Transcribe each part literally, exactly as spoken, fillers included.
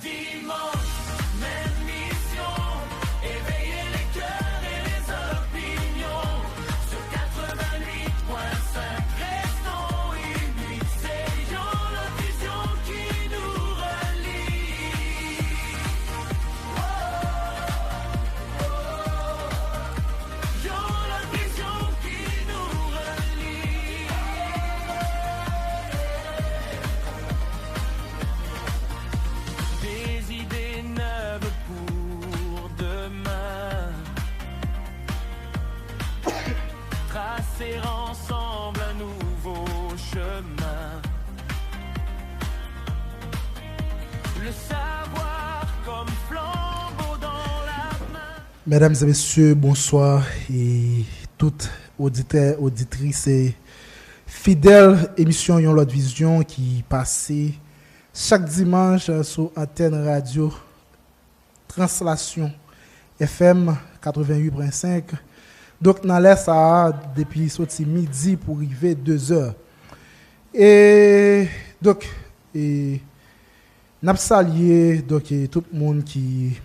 Dimanche, même mission, éveiller les cœurs et les opinions. Sur quatre-vingt-huit point cinq, restons unis, c'est Yon Lòt Vizyon qui nous relie. Oh, oh, oh. Yon lòt vizyon ki nou reli. Des idées neuves pour demain. Tracer ensemble un nouveau chemin. Le savoir comme flambeau dans la main. Medam e mesye, bonswa. E tout oditè, oditris e fidèl emisyon Yon Lòt Vizyon ki pase chak dimanch sou antèn radyo Translasyon F M katrevenn uit pwen senk. Donk, nan lè sa a, depi soti midi pou rive dezè. E, donk, e, n ap salye, donk, e, tout moun ki,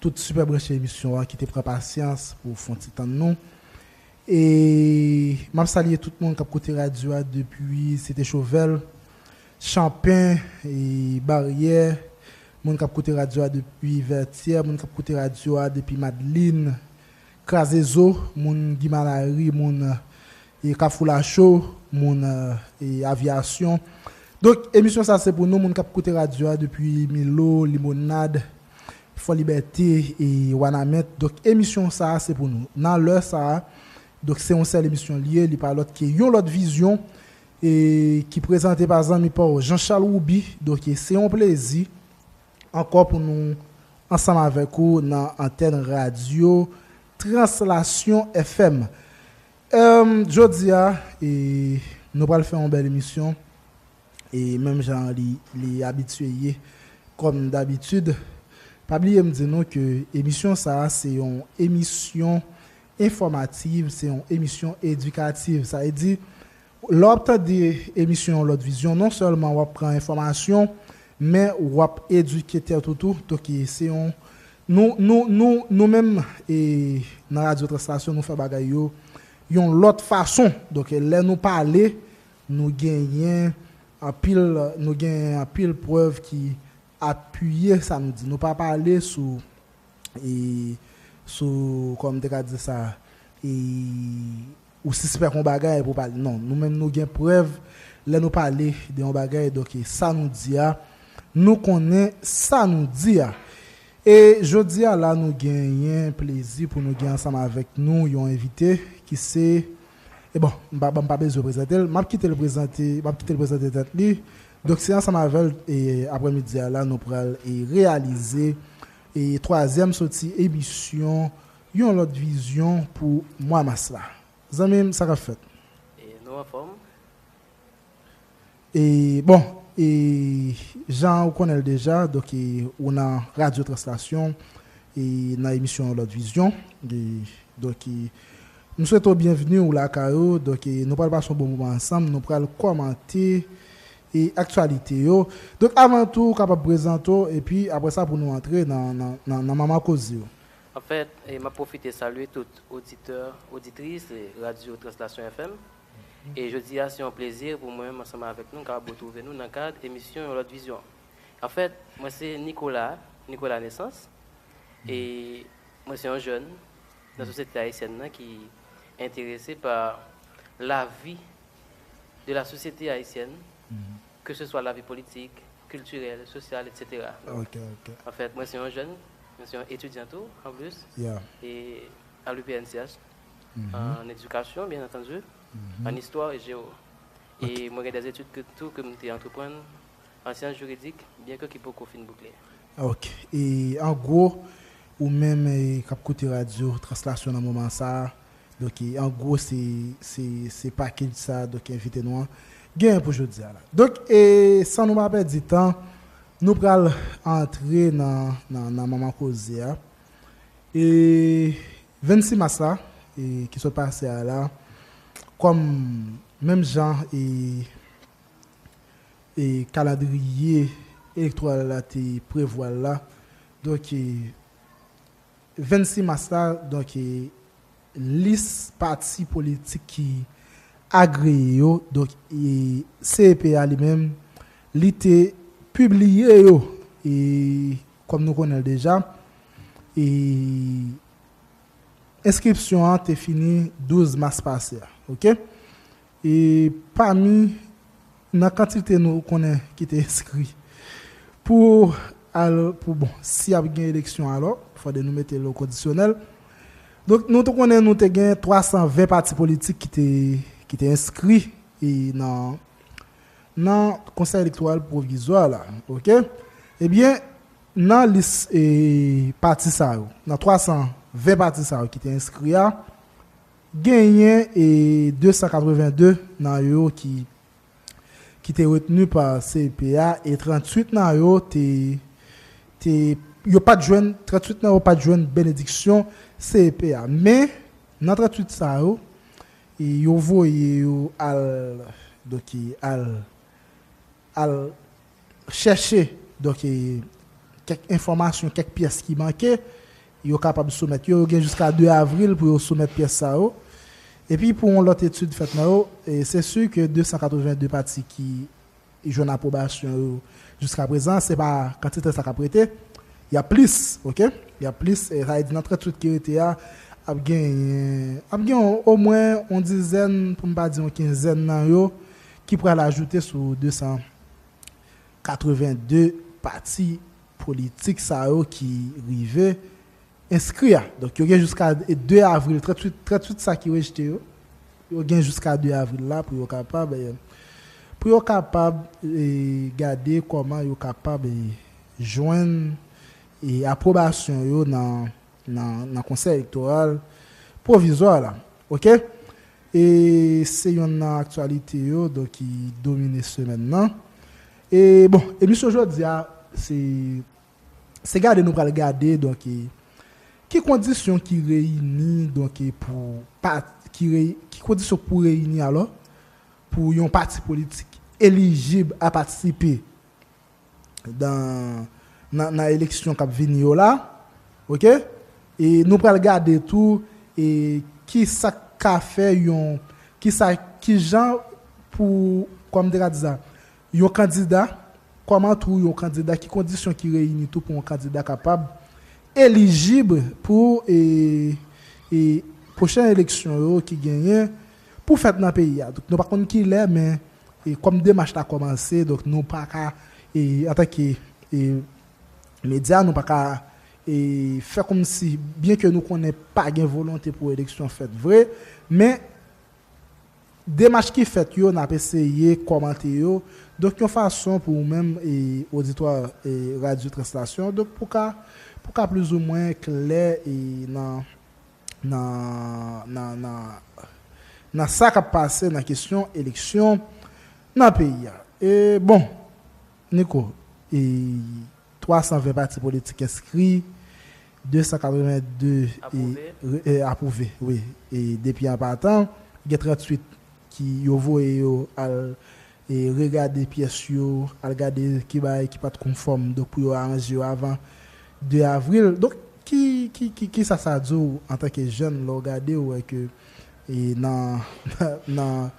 tout sipè branche emisyon an ki te pran pasyans pou fè yon ti tann nou. E m ap salye tout moun k ap koute radyo a depi Site Chovèl, Chanpen, e Baryè, moun k ap koute radyo a depi Vètyè, moun k ap koute radyo a depi Madlin, Krazezo, moun Gimalari, moun, e, Kafou Lacho, moun, e, Avyasyon. Donk, emisyon sa se pou nou, moun k ap koute radyo a depi Milo, Limonad, Fò Libète e Wanament. Donk, emisyon sa a se pou nou. Nan lè sa a, donk, se yon sèl emisyon li ye, li pa lòt ke Yon Lòt Vizyon, e ki prezante pa zanmi pa w, Jean Charles Rouby. Donk, e se yon plezi ankò pou nou ansanm avèk ou nan antèn radyo Translasyon F M. Em, jodi a, e, nou pral fè yon bèl emisyon. E menm jan li, li abitye ye, kòm dabitid, pa bliye m di nou ke emisyon sa a se yon emisyon enfòmativ, se yon emisyon edikativ. Sa vle di, lè w ap tande emisyon Yon Lòt Vizyon, non sèlman w ap pran enfòmasyon, men w ap edike tèt ou tou. Donk, se yon, nou, nou, nou, nou menm, e, nan Radyo Translasyon, nou fè bagay yo yon lòt fason. Donk, lè nou pale, nou genyen anpil, nou genyen anpil prèv ki apiye sa nou di. Nou pa pale sou, e, sou, kòman m te ka di sa, e, ou sispèk yon bagay pou pale. Non, nou menm nou gen prèv lè nou pale de yon bagay. Donk, e, sa nou di a, nou konnen sa nou di a. E jodi a la, nou genyen plezi pou nou gen ansanm avèk nou yon envite ki se, e bon, m pa, m pa bezwen prezante l, m ap kite l prezante, m ap kite l prezante tèt li. Donk, se ansanm avè l, e, aprèmidi a la, nou pral, e, reyalize, e, twazyèm soti emisyon Yon Lòt Vizyon pou mwa mas la. Zanmi m, sa k ap fèt? E nou anfòm? E, bon, e, jan ou konnen l deja, donk, e, ou nan Radyo Translasyon, e, nan emisyon Yon Lòt Vizyon. E, donk, e, m swete w byenveni, ou lakay ou. Donk, e, nou pral pase yon bon moman ansanm, nou pral kòmante, e, aktyalite yo. Donk, avan tou, ou kapab prezante w, epi apre sa, pou nou antre nan, nan, nan, nan manman koze yo. Anfèt, e, m ap pwofite salye tout oditè, oditris, e, Radyo Translasyon F M. E jodi a, se yon plezi pou mwen menm ansanm avèk nou, n kapab retwouve nou nan kad emisyon Yon Lòt Vizyon. Anfèt, mwen se Nicolas, Nicolas Naissance, e mwen se yon jèn nan sosyete ayisyèn nan ki enterese pa lavi de la société haïtienne, que ce soit la vie politique, culturelle, sociale, et cetera. Donk, anfèt, mwen se yon jèn, mwen se yon etidyan tou, anplis, e a l'U P N C H, an edikasyon, byen antandi, an istwa e jewo. E mwen gen dèzetid ke, tou ke m te antreprann an syans jiridik, byen ke ki poko fin boukle. Ok. E an gwo, ou menm, e, k ap koute radyo Translasyon nan moman sa a, donk, e, an gwo, se, se, se pakej sa a, donk, envite nou an genyen pou jodi a la. Donk, e, san nou pa pèdi tan, nou pral antre nan, nan, nan manman koze a. E vennsis mas la, e, ki sot pase a la, kòm menm jan, e, e kalandriye elektoral la te prevwa l la. Donk, e, vennsis mas la, donk, e, lis pati politik ki agreye yo, donk, e, C E P a li menm, li te pibliye yo, e, kòm nou konnen l deja, e, enskripsyon an te fini douz mas pase a, oke? E pami, nan kantite nou konnen ki te enskri pou al, pou, bon, si ap gen eleksyon alò, fòde nou mete l o kondisyonèl. Donk, nou te konnen nou te gen twa san ven pati politik ki te, ki te enskri e nan, nan Konsèy Elektoral Pwovizwa la, oke? Ebyen, nan lis, e, pati sa yo, nan twa san ven pati sa yo ki te enskri a, genyen, e, de san katreven de nan yo ki, ki te retni pa C E P a, e tranntuit nan yo te, te, yo pa t jwenn, tranntuit nan yo pa t jwenn benediksyon C E P a. Men, nan tranntuit sa yo, e yo voye yo al, donk, e al, al chèche, donk, e kèk enfòmasyon, kèk pyès ki manke, yo kapab soumèt yo. Yo gen jiska de avril pou yo soumèt pyès sa yo. Epi pou yon lòt etid fèt nan yo, e se si ke de san katreven de pati ki jwenn apwobasyon yo jiska prezan, se pa kantite sa k ap rete. Y ap plis, oke? Y ap plis, e sa vle di nan tranntuit ki rete a, ap gen, ap gen omwen yon dizèn, pou m pa di yon kenzèn nan yo, ki pral ajoute sou de san katreven de pati politik sa yo ki rive enskri a. Donk, yo gen jiska de avril, tranntuit, tranntuit sa ki rejte yo. Yo gen jiska de avril la pou yo kapab, e, pou yo kapab, e, gade kòman yo kapab, e, jwenn, e, apwobasyon yo nan, nan, nan Konsèy Elektoral Pwovizwa la. Oke? E se yonn nan aktyalite yo, donk, ki domine semèn nan. E, bon, emisyon jodi a, se, se gade nou pral gade, donk, e, ki kondisyon ki reyini, donk, e, pou pa, ki rey-, ki kondisyon pou reyini alò, pou yon pati politik elijib a patisipe dan, nan, nan eleksyon k ap vini yo la, oke? E nou pral gade tou, e ki sa k ka fè yon, ki sa, ki jan pou, kòman m te ka di sa, yon kandida, kòman tou yon kandida, ki kondisyon ki reyini tou pou yon kandida kapab elijib pou, e, e, pwochen eleksyon yo ki genyen pou fèt nan peyi a. Donk, nou pa konn ki lè, men, e, kòm demach la kòmanse, donk, nou pa ka, e, antanke, e, medya, nou pa ka, e, fè kòmsi, byen ke nou konnen pa gen volonte pou eleksyon fèt vre, men demach ki fèt yo, n ap eseye kòmante yo. Donk, yon fason pou ou menm, e, oditwa, e, Radyo Translasyon, donk, pou ka, pou ka plizoumwen klè, e, nan, nan, nan, nan, nan sa k ap pase nan kesyon eleksyon nan peyi a. E, bon, Nico, e, twa san ven pati politik enskri, de san katreven de, e, apwouve, wi. E depi an patan, gen tranntuit ki yo voye yo al, e, regade pyès yo, al gade ki bagay ki pa t konfòm, donk pou yo aranje yo avan de avril. Donk, ki, ki, ki, kisa sa di w antanke jèn, lè w gade, w wè ke, e, nan, nan,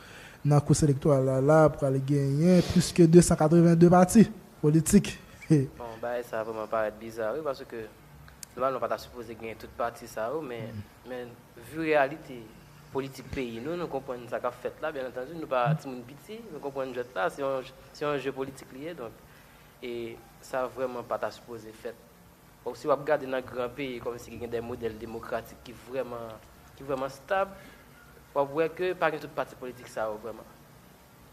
nan kous elektoral la, la, pral genyen plis ke de san katreven de pati politik. Bon, bagay sa vrèman parèt biza, wi, paske nòmalman pa ta sipoze genyen tout pati sa yo, men, men vi reyalite politik peyi nou, nou konprann sa k ap fèt la, byen antandi, nou pa timoun piti, nou konprann jwèt la, se yon, se yon je politik li ye, donk, e sa vrèman pa ta sipoze fèt. Bon, si w ap gade nan gran peyi, kòmsi ki gen de modèl demokratik ki vrèman, ki vrèman stab, w ap wè ke pa gen tout pati politik sa yo vrèman.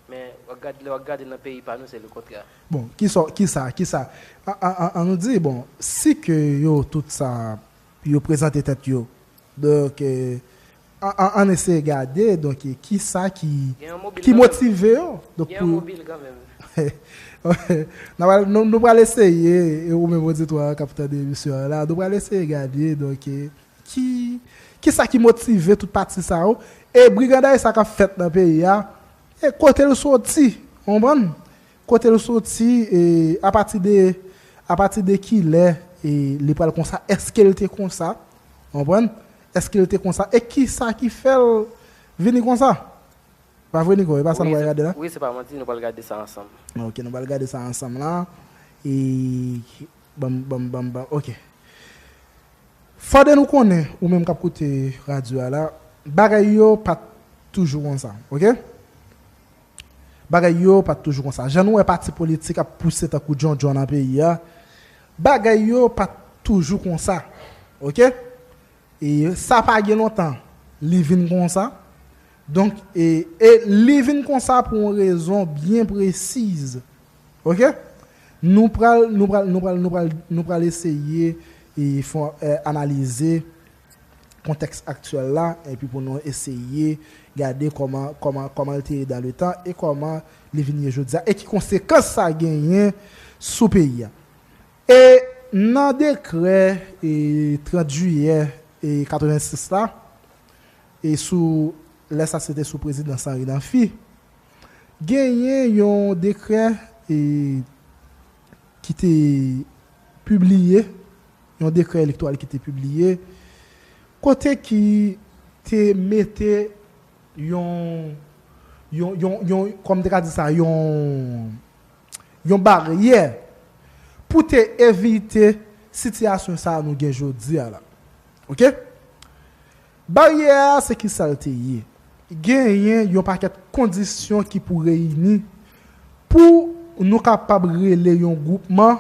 Men, w ap gade, lè w ap gade nan peyi pa nou, se lekontrè. Bon, kisa, kisa, kisa, an, an, an, an nou di, bon, si ke yo, tout sa, yo prezante tèt yo, donk, e, an, an, ann eseye gade, donk, e, kisa ki, ki motive yo. Donk, gen yon mobil kanmenm. N a pral, nou, nou pral eseye, e, ou menm oditwa k ap tande emisyon an la, nou pral eseye gade, donk, e, ki, kisa ki motive tout pati sa yo, e briganday sa k ap fèt nan peyi a, e kote l soti, w konprann? Kote l soti, e, apati de, apati de kilè, e, li pral konsa? Èske l te konsa? Konprann? Èske l te konsa? E kisa ki fè l vini konsa? Pa vre, Nico? E pa sa nou pral gade la? Wi, se pa manti, nou pral gade sa ansanm. Ok, nou pral gade sa ansanm la. E, bam, bam, bam, bam, ok. Fòde nou konnen, ou menm k ap koute radyo a la, bagay yo pa t toujou konsa, ok? Bagay yo pa t toujou konsa. Jan nou wè pati politik ap pouse tankou djondjon nan peyi a, bagay yo pa t toujou konsa, ok? E sa pa gen lontan, li vin konsa. Donk, e, e li vin konsa pou yon rezon byen presiz. Ok? Nou pral, nou pral, nou pral, nou pral, nou pral eseye e fè, e, analize kontèks aktyèl la, epi pou nou eseye gade kòman, kòman, kòman l te ye dan le tan e kòman li vin ye jodi a, e ki konsekans sa genyen sou peyi a. E nan dekrè, e, trant jiyè, e, katrevensis la, e sou, lè sa se te sou prezidans Henri Namphy, genyen yon dekrè, e, ki te pibliye, yon dekrè elektoral ki te pibliye, kote ki te mete yon, yon, yon, yon, kòm te ka di sa, yon, yon baryè pou te evite sitiyasyon sa a nou gen jodi a la. Ok? Baryè a, se ki sa l te ye? Genyen yon pakèt kondisyon ki pou reyini pou nou kapab rele yon gwoupman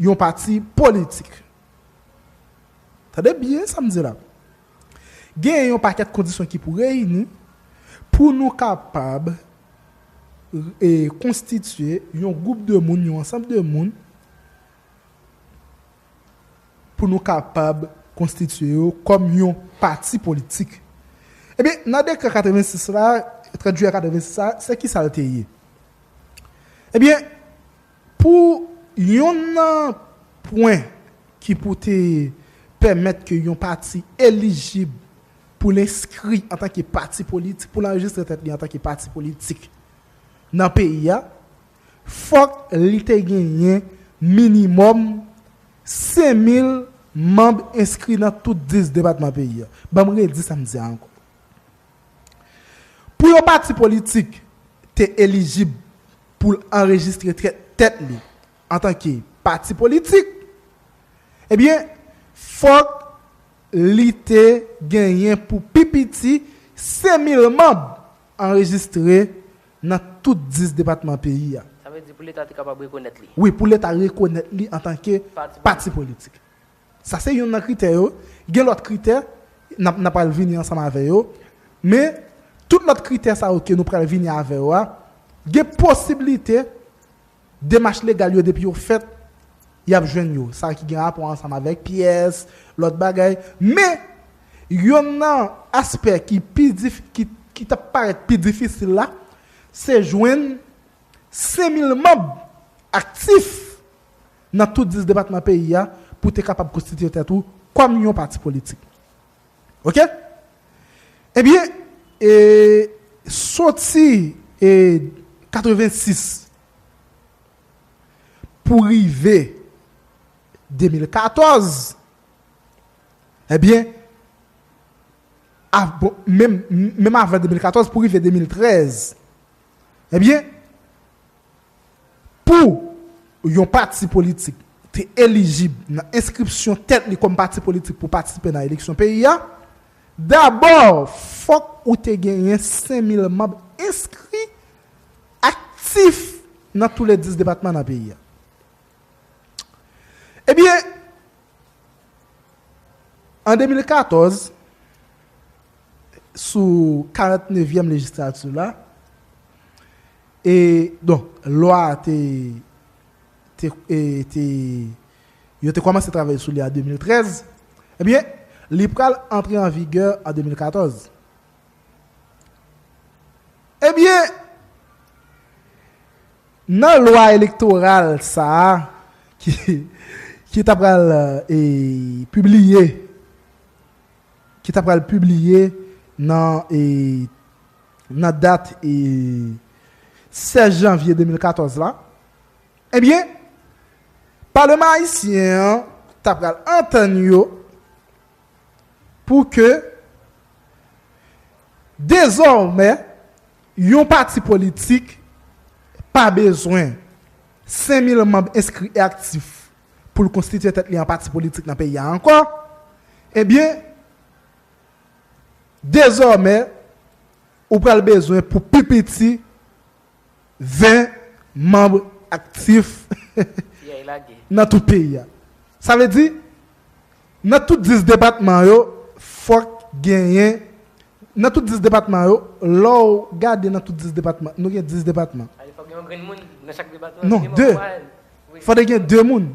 yon pati politik. Tande byen sa m di la. Genyen yon pakèt kondisyon ki pou reyini pou nou kapab, e, konstitye yon gwoup de moun, yon ansanm de moun, pou nou kapab konstitye yo kòm yon pati politik. Ebyen, nan dekrè katrevensis la, trant jiyè katrevensis la, se ki sa l te ye? Ebyen, pou yonn nan pwen ki pou te pèmèt ke yon pati elijib pou l enskri antanke pati politik, pou l anrejistre tèt li antanke pati politik nan peyi a, fòk li te genyen minimòm senk mil manm enskri nan tout dis depatman peyi a. Ban m redi sa m di a ankò. Pou yon pati politik te elijib pou l anrejistre tè-, tèt li antanke pati politik, ebyen, fòk li te genyen pou pi piti senk mil manm anrejistre nan tout dis depatman peyi a. Sa vle di pou Leta te kapab rekonèt li. Wi, pou Leta rekonèt li antanke pati politik. Sa se youn nan kritè yo. Gen lòt kritè, n ap, n ap al vini ansanm avè yo. Men, tout lòt kritè sa yo ke nou pral vini avè yo a, gen posiblite demach legal yo, depi yo fèt, y ap jwenn yo. Sa ki gen rapò ansanm avèk pyès, lòt bagay. Men, youn nan aspè ki pi dif-, ki, ki t ap parèt pi difisil la, se jwenn senk mil manm aktif nan tout dis depatman peyi a pou te kapab konstitye tèt ou kòm yon pati politik. Ok? Ebyen, e, soti, e, katrevensis pou rive de mil katòz, ebyen, a, bon, menm, menm avan de mil katòz pou rive de mil trèz, ebyen, pou yon pati politik te elijib nan enskripsyon tèt li kòm pati politik pou patisipe nan eleksyon peyi a, dabò, fòk ou te genyen senk mil manm enskri aktif nan tou le dis depatman nan peyi a. Ebyen, an de mil katòz, sou karant nevyèm lejislati la, e, donk, lwa a te, te, e, te, yo te kòmanse travay sou li an de mil trèz, ebyen, li pral antre an vigè an de mil katòz. Ebyen, nan lwa elektoral sa a, ki, ki ta pral, e, pibliye, ki ta pral pibliye nan, e, nan dat, e, sèz janvye de mil katòz la, ebyen, Palman ayisyen an ta pral antann yo pou ke dezòmè yon pati politik pa bezwen senk mil manm enskri e aktif pou l konstitye tèt li an pati politik nan peyi a ankò, ebyen, dezòmè, ou pral bezwen pou pi piti ven manm aktif nan tout peyi a. Sa vle di, nan tout dis depatman yo, fòk genyen, nan tout dis depatman yo, lè w gade nan tout dis depatman, nou gen dis depatman. Non, de. Fòk te gen de moun.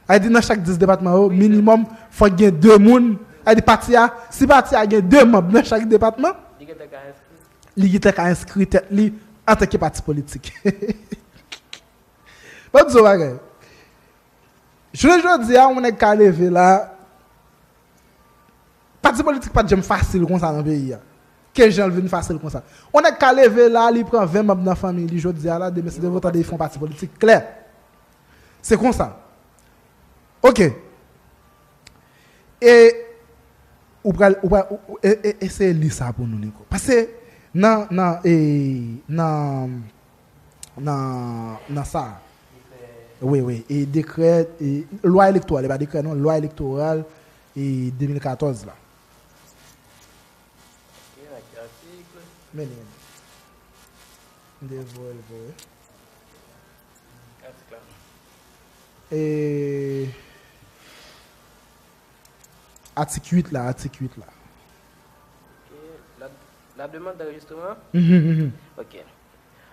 A di nan chak dis depatman yo, minimòm, fòk gen de moun. A di pati a, si pati a gen de manm nan chak depatman, li gentan ka enskri tèt li antanke pati politik. Ban m di w bagay. Jounen jodi a, yon nèg ka leve la, pati politik pa t janm fasil konsa nan peyi a. Ke jan l vin fasil konsa. Yon nèg ka leve la, li pran ven manm nan fanmi li jodi a la, demen si Dye vle w tande li fè yon pati politik klè. Se konsa. Ok. E ou pral, ou pral, ou, e, e, eseye li sa pou nou, Niko. Paske nan, nan, e, nan, nan, nan sa. Wi, wi. E dekrè, e, lwa elektoral, e pa dekrè non, lwa elektoral, e de mil katòz la. Men li, men li. M te voye l pou ou. E atik uit la, atik uit la. Ok. La, la demande d'enregistrement? Mhm, mhm. Ok.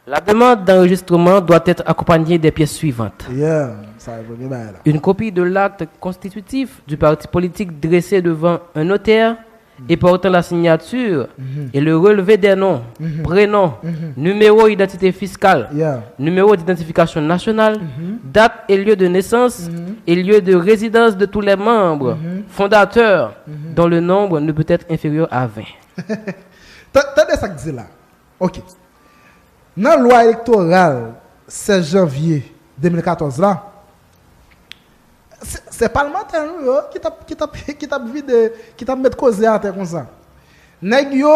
La demande d'enregistrement doit être accompagnée des pièces suivantes. Yeah, sa e premye bagay la. Une copie de l'acte constitutif du parti politique dressé devant un notaire et portant la signature et le relevé des noms, prénoms, numéro d'identité fiscale, numéro d'identification nationale, date et lieu de naissance et lieu de résidence de tous les membres fondateurs dont le nombre ne peut être inférieur à vingt. Tande sa k di la. Ok. Nan lwa elektoral sèz janvye de mil katòz la, se, se palmantè nou yo ki t ap, ki t ap, ki t ap vide, ki t ap met koze atè konsa. Nèg yo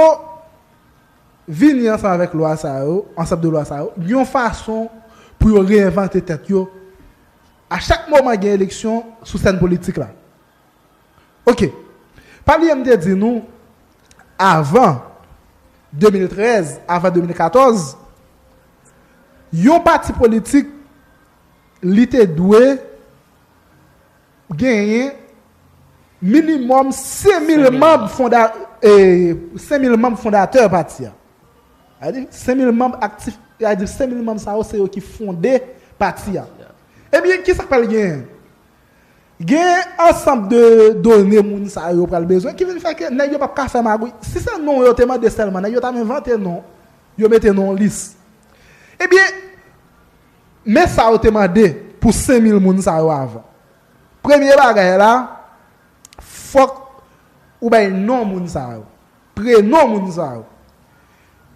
vini ansanm avèk lwa sa yo, ansanm de lwa sa yo, yon fason pou yo reenvante tèt yo. A chak moman gen eleksyon sou sèn politik la. Ok. Pa bliye m te di nou, avan de mil trèz, avan de mil katòz, yon pati politik, li te dwe genyen minimòm senk mil manm fonda-, e, senk mil manm fondatè pati a. Sa vle di, senk mil manm aktif, sa vle di, senk mil manm sa yo, se yo ki fonde pati a. Ebyen, kisa k pral genyen? Gen ansanm de done moun sa yo pral bezwen ki vin fè ke nèg yo p ap ka fè magouy. Si se non yo te mande sèlman, nèg yo t ap envante non, yo mete nan yon lis. Ebyen, men sa yo te mande pou senk mil moun sa yo avan. Premye bagay la, fòk ou bay non moun sa yo, prenon moun sa yo,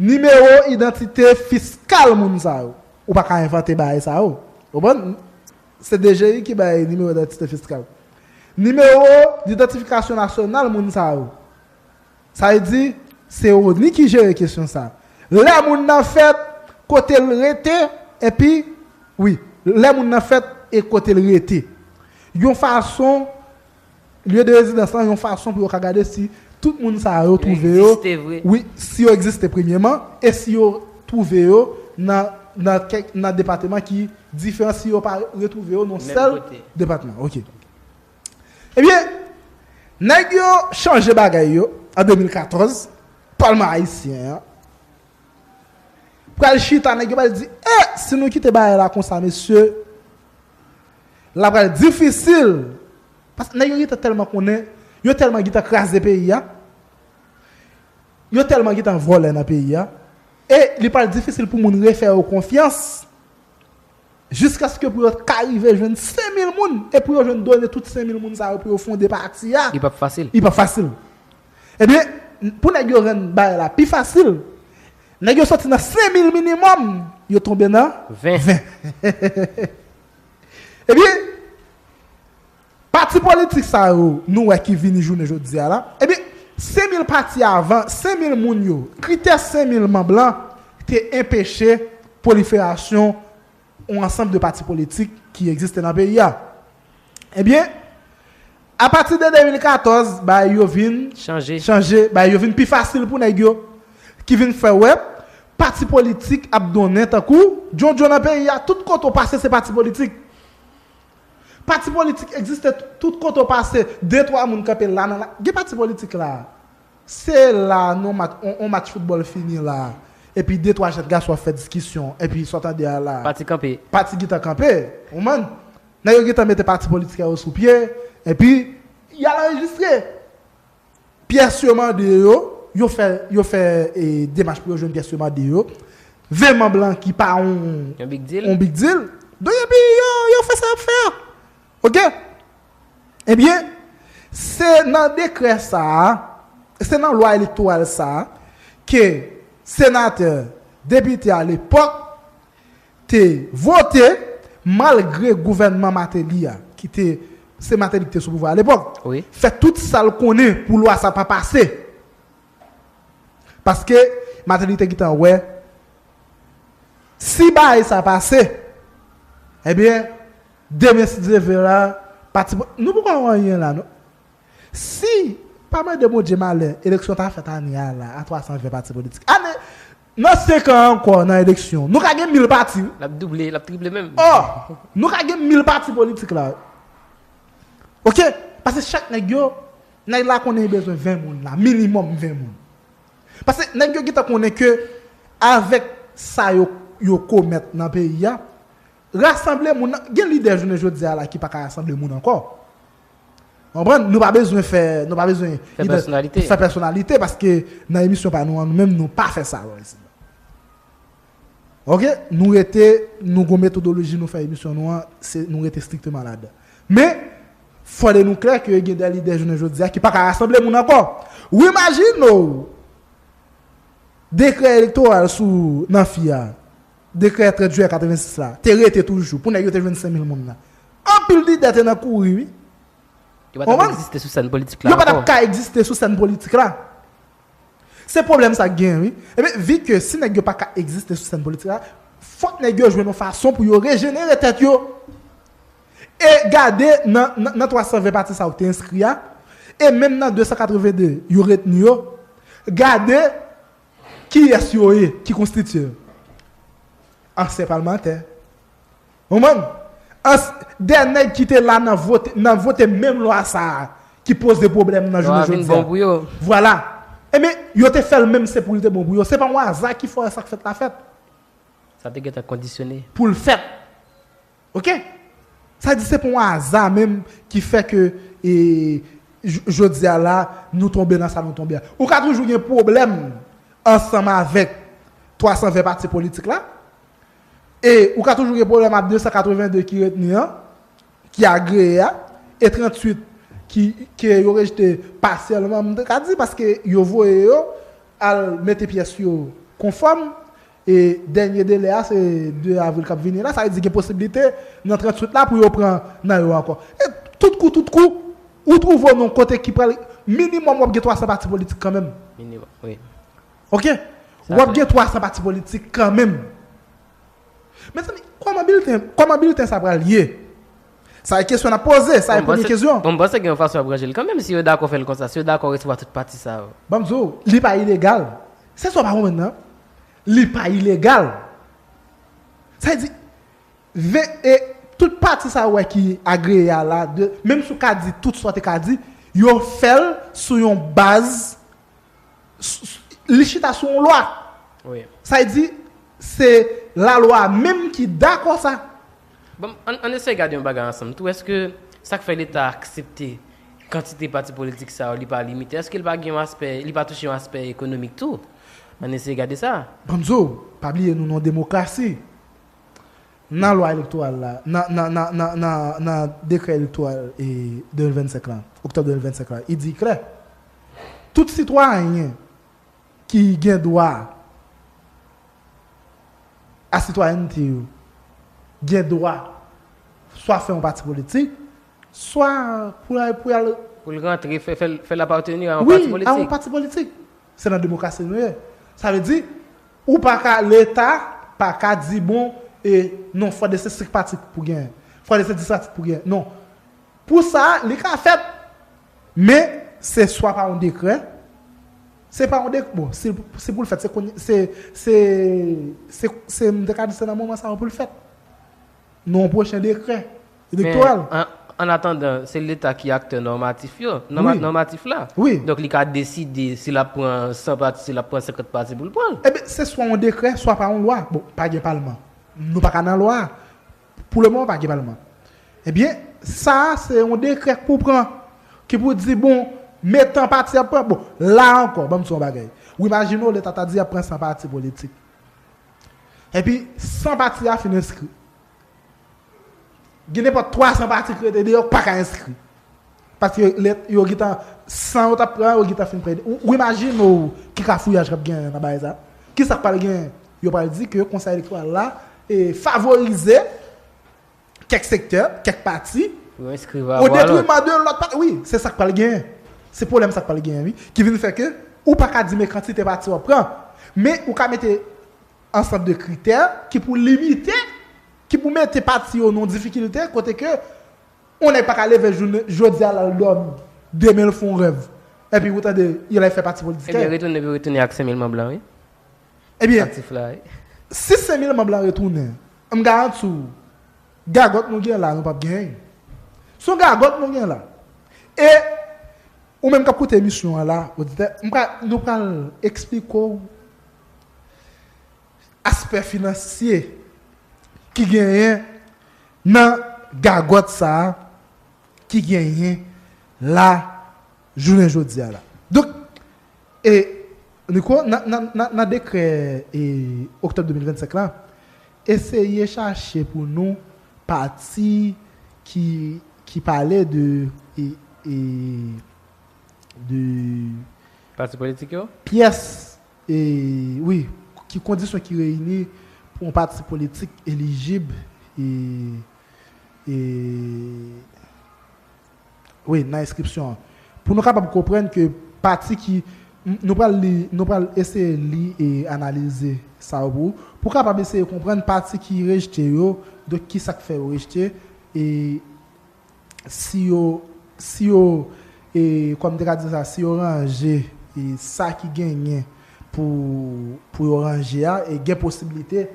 nimewo idantite fiskal moun sa yo. Ou pa ka envante bagay sa yo. Ou konprann? Se D G I ki bay nimewo idantite fiskal. Nimewo didantifikasyon nasyonal moun sa yo. Sa vle di, se ONI ki jere kesyon sa. Lè moun nan fèt, kote l rete, epi, wi, lè moun nan fèt e kote l rete. Yon fason, lye de rezidans lan, yon fason pou yo ka gade si tout moun sa yo twouve yo, wi, si yo egziste premyèman, e si yo twouve yo nan, nan kèk, nan depatman ki diferan, si yo pa retwouve yo nan sèl depatman. Ok. Ebyen, nèg yo chanje bagay yo an de mil katòz, palman ayisyen an pral chita, nèg yo pral di, eh, si nou kite bagay la konsa, mesye, l ap pral difisil. Paske nèg yo gentan tèlman konnen, yo tèlman gentan kraze peyi a, yo tèlman gentan vòlè nan peyi a, e li pral difisil pou moun refè yo konfyans. Jiskaske pou yo ka rive jwenn senk mil moun, e pou yo jwenn done tout senk mil moun sa yo pou yo fonde pati a, li p ap fasil. Li p ap fasil. Ebyen, pou nèg yo rann bagay la pi fasil, nèg yo soti nan senk mil minimòm, Yo tonbe nan Ven. ven. Ebyen, pati politik sa yo, nou wè ki vini jounen jodi a la. Ebyen, senk mil pati avan, senk mil moun yo, kritè senk mil manm lan te enpeche pwoliferasyon yon ansanm de pati politik ki egziste nan peyi a. Ebyen, apati de de mil katòz, bagay yo vin Chanje. chanje, bagay yo vin pi fasil pou nèg yo, ki vin fè wè pati politik ap donnen tankou djondjon nan peyi a. Tout kote w pase se pati politik. Pati politik egziste tout kote w pase. De twa moun kanpe la nan la. Gen pati politik la. Se la nan match, on, on match foutbòl fini la. Epi de twa jèn gason ap fè diskisyon. Epi sa w tande a la. Pati kanpe. Pati gentan kanpe. Ou konprann? Nèg yo gentan mete pati politik yo sou pye. Epi y al anrejistre. Pyès yo mande yo, yo fè, yo fè e, demach pou yo jwenn pyès yo mande yo. Ven manm lan ki pa yon, Yon big deal. yon big deal. Donk, epi yo, yo fè sa y ap fè a. Oke? Ebyen, se nan dekrè sa a, se nan lwa elektoral sa a, ke senatè, depite alepòk, te vote malgre gouvènman Martelly a, ki te, se Martelly ki te sou pouvwa alepòk, Wi. Fè tout sa l konnen pou lwa sa pa pase. Paske Martelly te gentan wè, si bagay sa pase, ebyen, demen si Dye vle la, pati, nou poko wè anyen la, non. Si, pa mande Bondye malè, eleksyon ta fèt ane a la, a twa san ven pati politik. Ane, nan senk an ankò nan eleksyon, nou ka gen mil pati. L ap double, l ap triple menm. Oh, nou ka gen mil pati politik la. Oke? Paske chak nèg yo, nèg la konnen li bezwen ven moun la, minimòm ven moun. Paske nèg yo gentan konnen ke avèk sa yo, yo komèt nan peyi a, rasanble moun nan, gen lidè jounen jodi a la ki pa ka rasanble moun ankò. Konprann? Nou pa bezwen fè, nou pa bezwen Fè pèsonalite. Fè pèsonalite, paske nan emisyon pa nou an, nou menm nou pa fè sa, non, isi. Oke? Nou rete, nou gon metodoloji nou fè emisyon nou an, se, nou rete strikteman ladan. Men, fòde nou klè ke gen de lidè jounen jodi a ki pa ka rasanble moun ankò. Ou imajine w, dekrè elektoral sou nan fi a, dekrè trant jiyè katrevensis la, te rete toujou, pou nèg yo te jwenn senk mil moun nan. Anpil lidè te nan kouri, wi. Yo pa t ap Konprann? Egziste sou sèn politik la Yo pa t ap ankò. Ka egziste sou sèn politik la. Se pwoblèm sa k gen, wi. Ebyen, vi ke si nèg yo pa ka egziste sou sèn politik la, fòk nèg yo jwenn yon fason pou yo rejenere tèt yo. E gade nan, nan, nan twa san ven pati sa yo ki te enskri a, e menm nan de san katreven de yo retni yo, gade kiyès yo ye ki konstitye yo. Ansyen palmantè. Ou konprann? Ans, de nèg ki te la nan vote, nan vote menm lwa sa a, ki poze pwoblèm nan Lwa jounen vin jodi bon a. Pou yo. Vwala. Ebyen, yo te fè l menm se pou l te bon pou yo. Se pa yon aza ki fè sa k fèt la fèt. Sa te gentan kondisyone. Pou l fèt. Oke? Sa di se pa yon aza menm ki fè ke e, j- jodi a la, nou tonbe nan sa nou tonbe a. Ou ka toujou gen pwoblèm ansanm avèk twa san ven pati politik la. E ou ka toujou gen pwoblèm ak de san katreven de ki retni an, ki agreye a, e tranntuit ki, ke yo rejte pasyèlman, m te ka di, paske yo voye yo al mete pyès yo konfòm, e dènye delè a, se de avril k ap vini la, sa vle di gen posiblite nan tranntuit la pou yo pran nan yo ankò. E tout kou, tout kou, ou twouve w nan yon kote ki pral, minimòm w ap gen twa san pati politik kanmenm. Minimòm, wi. Oke? Sa W ap vre. Gen twa san pati politik kanmenm. Mezanmi, kòman bilten, kòman bilten sa pral ye? Sa e kesyon n ap poze, sa e Bon, premye mwen panse- kesyon. Bon, mwen panse gen yon fason ap ranje l kanmenm si yo dakò fè l konsa, si yo dakò resevwa tout pati sa yo. Ban m di w, li pa ilegal. Se sa w pa konprann nan. Li pa ilegal. Sa vle di, ven, e, tout pati sa w wè ki agreye a la, de, menm si w ka di tout sa w te ka di, yo fè l sou yon baz, s- s- li chita sou yon lwa. Wi. Sa vle di, se lalwa menm ki dakò sa. Bon, ann ann eseye gade yon bagay ansanm tou. Èske sa k fè Leta aksepte kantite pati politik sa yo, li pa limite? Èske li pa gen yon aspè, li pa touche yon aspè ekonomik tou? Ann eseye gade sa. Ban m di w, pa bliye nou nan demokrasi. Nan lwa elektoral la, nan, nan, nan, nan, nan, nan dekrè elektoral e de mil vennsenk lan, oktòb de mil vennsenk lan, li di klè. Tout sitwayen ki gen dwa a sitwayènte yo gen dwa swa fè yon pati politik, swa pou l pou y al Pou l rantre, fè, fè, fè l apartenir a yon pati wi, a yon politik. Pati politik. Se nan demokrasi nou ye. Sa vle di, ou pa ka, Leta pa ka di, bon, e non, fòde se senk pati pou genyen. Fòde se dis pati pou genyen. Non. Pou sa, li ka fèt. Men, se swa pa yon dekrè, se pa yon dekrè. Bon, si, si pou l fèt, se, se, se, se, se, m te ka di se nan moman sa pou l fèt. Nan yon pwochen dekrè elektoral. An atandan, se Leta ki aktè nòmatif yo, nòmatif la. Wi. Donk, li ka deside si l ap pran san pati, si l ap pran senkant pati pou l pran l. Ebyen, se swa yon dekrè, swa pa yon lwa. Bon, pa gen palman. Nou pa ka nan lwa. Pou le moman, pa gen palman. Ebyen, sa a, se yon dekrè k pou pran, ki pou di, bon, men tan pati ap pran. Bon, la ankò, ban m di w yon bagay. Ou imajine w, Leta ta di y ap pran san pati politik. Epi, san pati a fin enskri. Gen nenpòt twa san pati k rete deyò k pa ka enskri. Paske lè yo gentan, san yo t ap pran, yo gentan fin pran. Ou, ou imajine w ki kafouyaj k ap genyen nan bagay sa. Kisa k pral genyen? Yo pral di ke Konsèy Elektoral la e favorize kèk sektè, kèk pati, o detriman de lòt pati. Wi, se sa k pral genyen. Se pwoblèm sa k pral genyen, wi. Ki vin fè ke ou pa ka di men kantite pati w ap pran. Men ou ka mete ansanm de kritè ki pou limite, ki pou mete pati yo nan difikilte kote ke yon nèg pa ka leve jounen jodi a l al dòmi, demen l fè yon rèv, epi ou tande l al fè pati politik. Ebyen, retounen, retounen ak senk mil manm lan, wi. Ebyen, aktif la, wi. Si senk mil manm lan retounen, m garanti w, gagòt nou gen la, nou p ap genyen. Se yon gagòt nou gen la. E ou menm k ap koute emisyon an la, oditè, m pral, nou pral eksplike w aspè finansye ki genyen nan gagòt sa a ki genyen la jounen jodi a la. Donk, e, Nico, nan, nan, nan, nan dekrè e, oktòb de mil vennsenk la, eseye chache pou nou pati ki, ki pale de, e, e, de Pati politik yo? Pyès, e, wi, ki kondisyon ki reyini pou yon pati politik elijib e, e, wi, nan enskripsyon an. Pou nou kapab konprann ke pati ki, m- nou pral li, nou pral eseye li e analize sa yo pou ou, pou kapab eseye konprann pati ki rejte yo, donk ki sa k fè yo rejte, e si yo, si yo, e kòm te ka di sa, si yo ranje e sa ki genyen pou, pou yo ranje a, e gen posiblite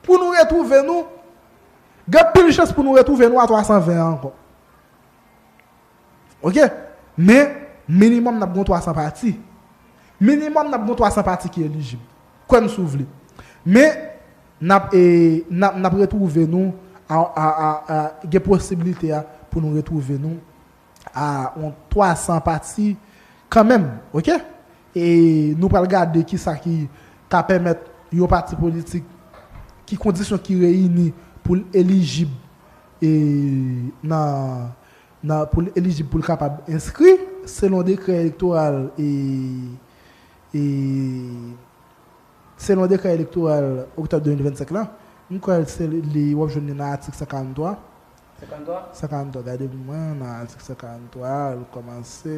pou nou retwouve nou, gen pil chans pou nou retwouve nou a twa san ven an ankò. Oke? Men, minimòm n ap gen twa san pati. Minimòm n ap gen twa san pati ki elijib. Kwè m si w vle. Men, n ap, e, n ap, n ap retwouve nou a, a, a, a, gen posiblite a pou nou retwouve nou a yon twa san pati kanmenm, oke? E nou pral gade kisa ki ka pèmèt yon pati politik, ki kondisyon ki reyini pou l elijib e nan, nan pou l elijib pou l kapab enskri selon dekrè elektoral e, e selon dekrè elektoral oktòb de mil vennsenk la, m kwè se li w ap jwenn li nan atik san karanntwa. San karanntwa? San karanntwa, gade pou mwen nan atik san karanntwa, l kòmanse,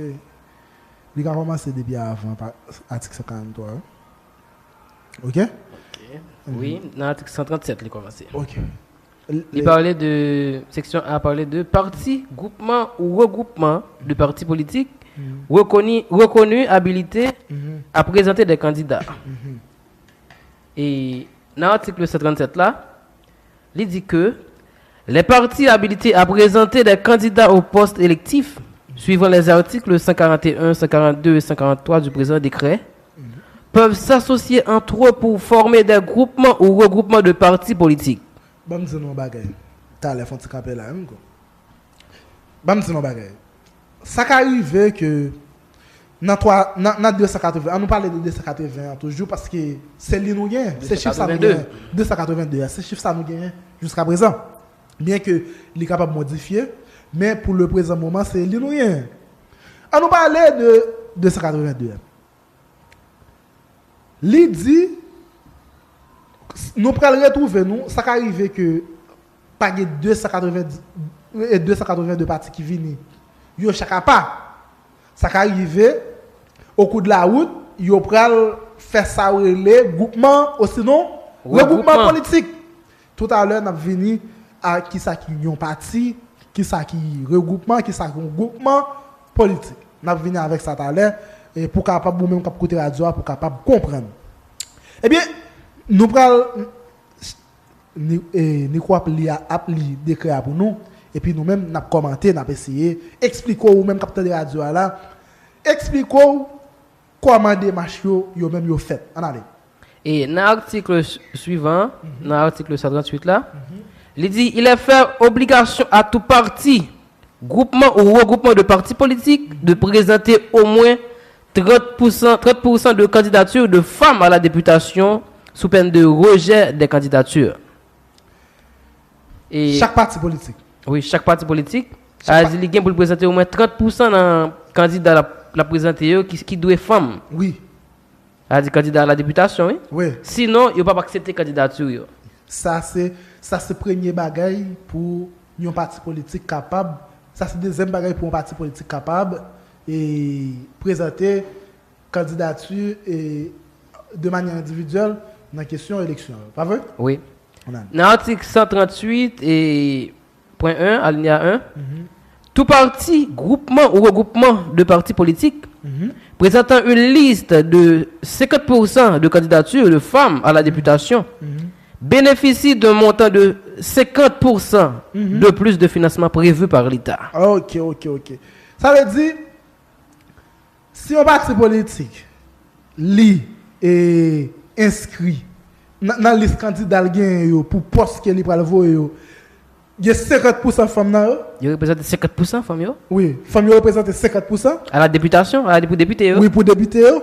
li ka kòmanse depi avan pa- atik san karanntwa. Oke? Wi, nan atik san trannsèt li kòmanse. Oke. Li pale de, seksyon A pale de parti, groupement ou regroupement de partis politiques reconnus, reconnus, habilités à présenter des candidats. E nan atik san trannsèt la, li di ke les partis habilités à présenter des candidats au poste électif, suivant les articles cent quarante et un, cent quarante-deux et cent quarante-trois du présent décret, peuvent s'associer entre eux pour former des groupements ou regroupements de partis politiques. Ban m di nou yon bagay. Talè fon ti kanpe la menm ko. Ban m di nou yon bagay. Sa ka rive ke nan twa, nan, nan de san katreven, an nou pale de de san katreven an toujou paske se li nou genyen, se chif sa nou genyen. De san katreven de a, se chif sa nou genyen jiska prezan. Byen ke li kapab modifye, men pou le prezan moman se li nou genyen. An nou pale de de san katreven de a. Li di, Nou pral retwouve nou, sa ka rive ke pa gen de san katreven, e de san katreven de pati ki vini, yo chak apa. Sa ka rive, okou de la wout, yo pral fè sa yo rele gwoupman, osinon regoupman politik. Toutalè, n ap vini a kisa ki yon pati, kisa ki regoupman, kisa ki yon gwoupman politik. N ap vini avèk sa talè, e pou kapab, ou menm k ap koute radyo a, pou kapab konprann. Ebyen, nou pral, ni, e, Nico ap li, a- ap li dekrè a pou nou, epi nou menm, n ap kòmante, n ap eseye eksplike w, ou menm k ap tande radyo a la, eksplike w kòman demach yo, yo menm yo fèt. Ann ale. E nan atik swivan, nan atik san tranntuit la, li di, il est fait obligation à tout parti, groupement ou regroupement de partis politiques de présenter au moins trente pour cent, trente pour cent de candidatures de femmes à la députation sous peine de rejet des candidatures. E Chak pati politik. Wi, chak pati politik, sa vle di li gen pou l prezante omwen trant pousan nan kandida l ap, l ap prezante yo ki, ki dwe fanm. Wi. Sa vle di kandida a la depitasyon, wi. Wi. Sinon, yo p ap aksepte kandidati yo. Sa se, sa se premye bagay pou yon pati politik kapab, sa se dezyèm bagay pou yon pati politik kapab e prezante kandidati e de manyè endividyèl nan kesyon eleksyon yo. Pa vre? Wi. Nan atik san tranntuit e pwen en, alinya en, tout parti, groupement ou regroupement de partis politiques présentant une liste de cinquante pour cent de candidatures de femmes à la députation bénéficie d'un montant de cinquante pour cent de plus de financement prévu par l'État. Ok, ok, ok. Sa vle di, si yon pati politik, li, e, enskri nan, nan lis kandida l genyen yo pou pòs ke li pral voye yo, gen senkant pousan fanm nan yo? Yo reprezante senkant pousan fanm yo? Wi, fanm yo reprezante senkant pousan. A la depitasyon, a la, pou depite yo? Wi, pou depite yo.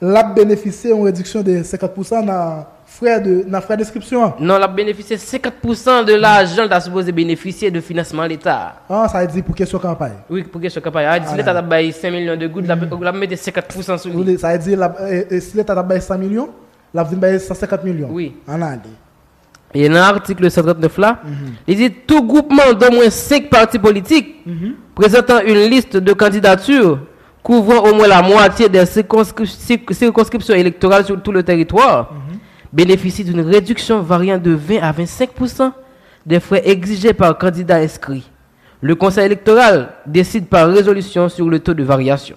L ap benefisye yon rediksyon de senkant pousan nan frè de, nan frè denskripsyon an. Non, l ap benefisye senkant pousan de lajan l ta sipoze benefisye de finansman Leta a. Ah, sa vle di pou kesyon kanpay. Wi, pou kesyon kanpay. A di si Leta t ap bay senk milyon de goud, l ap, l ap mete senkant pousan sou li. Wi, sa vle di l ap, e, e, si Leta t ap bay san milyon, l ap vin bay san senkant milyon. Wi. Ann ale. E nan atik san trannèf la, li di tout groupement d'au moins cinq partis politiques présentant une liste de candidatures couvrant au moins la moitié des circonscrip- cir- circonscriptions électorales sur tout le territoire bénéficie d'une réduction variant de vingt à vingt-cinq pour cent des frais exigés par candidat inscrit. Le Conseil électoral décide par résolution sur le taux de variation.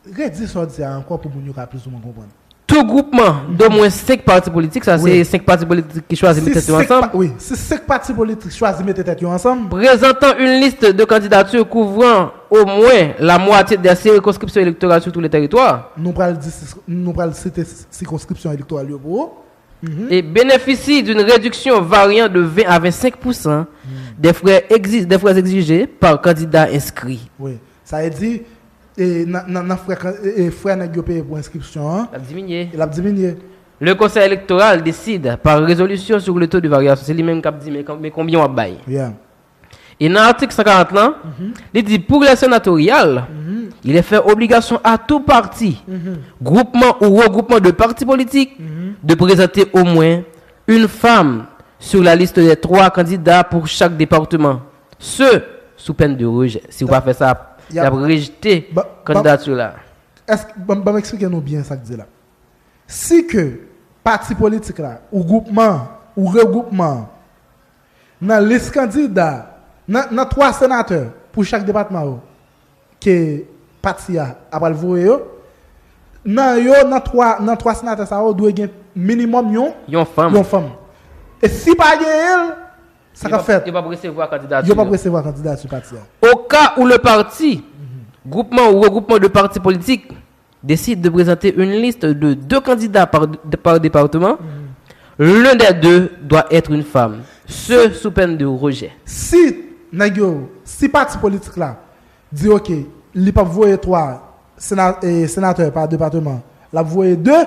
Redi sa w di a ankò pou moun yo ka plizoumwen konprann. Tout groupement d'au moins cinq partis politiques, sa se senk pati politik ki chwazi mete tèt yo ansanm. Wi, si senk pati politik chwazi mete tèt yo ansanm. Présentant une liste de candidatures couvrant au moins la moitié des circonscriptions électorales sur tout le territoire. Nou pral di, nou pral site sikonskripsyon elektoral yo pou ou. Et bénéficie d'une réduction variant de vingt à vingt-cinq pour cent des frais, exi- des frais exigés par candidat inscrit. Wi. Sa vle di, e, nan, nan, nan frè, e, e, frè nèg yo peye pou enskripsyon an, l ap diminye. L ap diminye. Le Conseil électoral décide par résolution sur le taux de variation. Se li menm k ap di, men, men konbyen w ap bay. Yeah. E nan atik san karant lan, li di, pour les sénatoriales, il est fait obligation à tout parti, groupement ou regroupement de partis politiques de présenter au moins une femme sur la liste des trois candidats pour chaque département. Ce, sous peine de rejet. Si w pa fè sa, y ap rejte kandidati la. Èske, ban, ban m eksplike nou byen sa k di la. Si ke pati politik la, ou groupman, ou regroupman an, nan lis kandida, nan, nan twa senatè pou chak depatman yo, ke pati a apral voye yo, nan yo, nan twa, nan twa senatè sa yo, dwe gen minimòm yon, yon fanm. Yon fanm. E si pa genyen l, sa k ap fèt? Yo p ap resevwa kandidati yo. Yo p ap resevwa kandidati pati a. Au cas où le parti, groupement ou regroupement de partis politiques, décide de présenter une liste de deux candidats par, par département, l'un des deux doit être une femme. Ce, sous peine de rejet. Si nèg yo, si pati politik la di, ok, li p ap voye twa sena- e, senatè pa depatman, l ap voye de,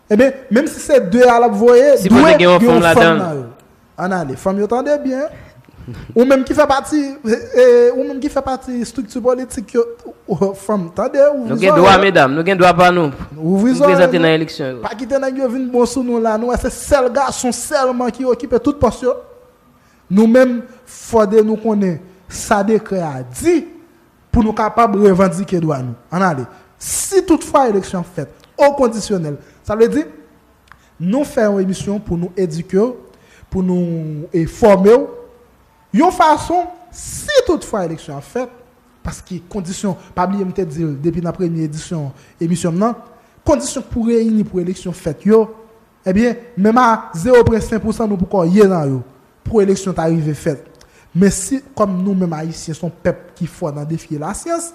ebyen, menm si se de a l ap voye, dwe gen yon fanm nan yo. Ann ale, fanm yo tande byen. Ou menm ki fè pati, e, e, ou menm ki fè pati estrikti politik yo, ou, fanm, tande, ouvri zòrèy. Nou gen dwa, medam, nou gen dwa pa nou. Ouvri zòrèy nou. Nou prezante nan eleksyon yo. Pa kite nèg yo vin bon sou nou la. Nou wè se sèl gason sèlman ki okipe tout pòs yo. Nou menm, fòde nou konnen sa dekrè a di pou nou kapab revandike dwa nou. Ann ale. Si toutfwa eleksyon ap fèt o kondisyonèl, sa vle di, nou fè yon emisyon pou nou edike w, pou nou e, fòme w, yon fason, si toutfwa eleksyon ap fèt, paske kondisyon, pa bliye m te di l depi nan premye edisyon emisyon m nan, kondisyon pou reyini pou eleksyon fèt yo, ebyen, menm a zewo pwen senk pousan nou poko ye nan yo pou eleksyon ta rive fèt. Men si, kòm nou menm Ayisyen se yon pèp ki fò nan defye lasyans,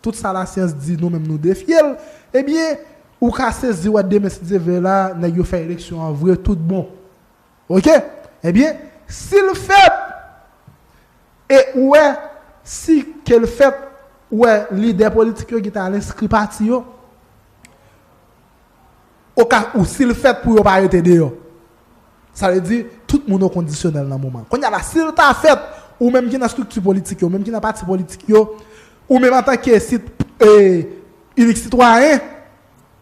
tout sa lasyans di nou menm nou defye l, ebyen, ou ka sezi wè demen si Dye vle la, nèg yo fè eleksyon an vre tout bon. Oke? Ebyen, si l fèt, e ou wè, si ke l fèt, ou wè lidè politik yo gentan al enskri pati yo, oka ou si l fèt pou yo pa rete deyò. Sa vle di, tout moun o kondisyonèl nan moman. Kounye a la, si l ta fèt, ou menm ki nan estrikti politik yo, ou menm ki nan pati politik yo, ou menm antanke sit, e, inik sitwayen,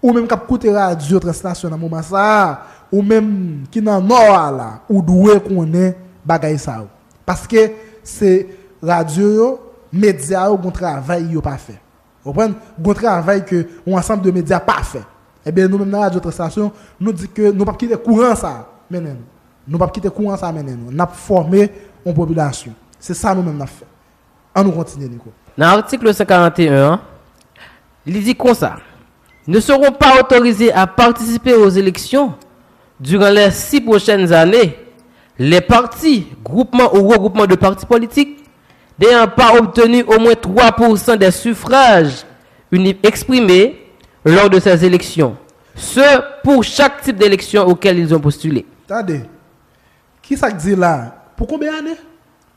ou menm k ap koute radyo Transnasyon nan moman sa a, ou menm ki nan Nò a la, ou dwe konnen bagay sa yo. Paske se radyo yo, medya yo, gon travay yo pa fè. Ou konprann? Gon travay ke yon ansanm de medya pa fè. Ebyen, nou menm nan Radyo Transnasyon, nou di ke nou p ap kite kouran sa a mennen nou. Nou p ap kite kouran sa a mennen nou. N ap fòme yon popilasyon. Se sa nou menm n ap fè. An nou kontinye, Nico. Nan atik san karanteyen an, li di konsa, ne seront pas autorisés à participer aux élections durant les six prochaines années les partis, groupements ou regroupements de partis politiques n'ayant pas obtenu au moins trois pour cent des suffrages uni- exprimés lors de ces élections, ce pour chaque type d'élection auquel ils ont postulé. Tande, ki sa k di la? Pou konbyen ane?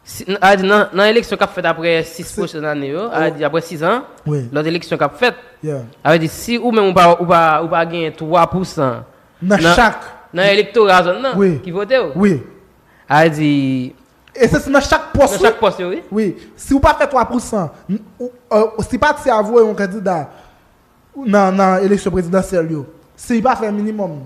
Si, n- a di nan, nan eleksyon k ap fèt apre sis Se- pwochèn ane yo, a Oh. di apre sis an, Wi. Lòt eleksyon k ap fèt, Yeah. a di si ou menm ou pa, ou pa, ou pa genyen twa pousan Nan nan, chak. nan elektora zòn nan Wi. ki vote w, Wi. a di E se nan chak pòs, nan wi. chak pòs yo, wi. Wi. Si ou pa fè twa pousan, n- ou, euh, si pati a voye yon kandida nan, nan eleksyon prezidansyèl yo, si li pa fè minimòm,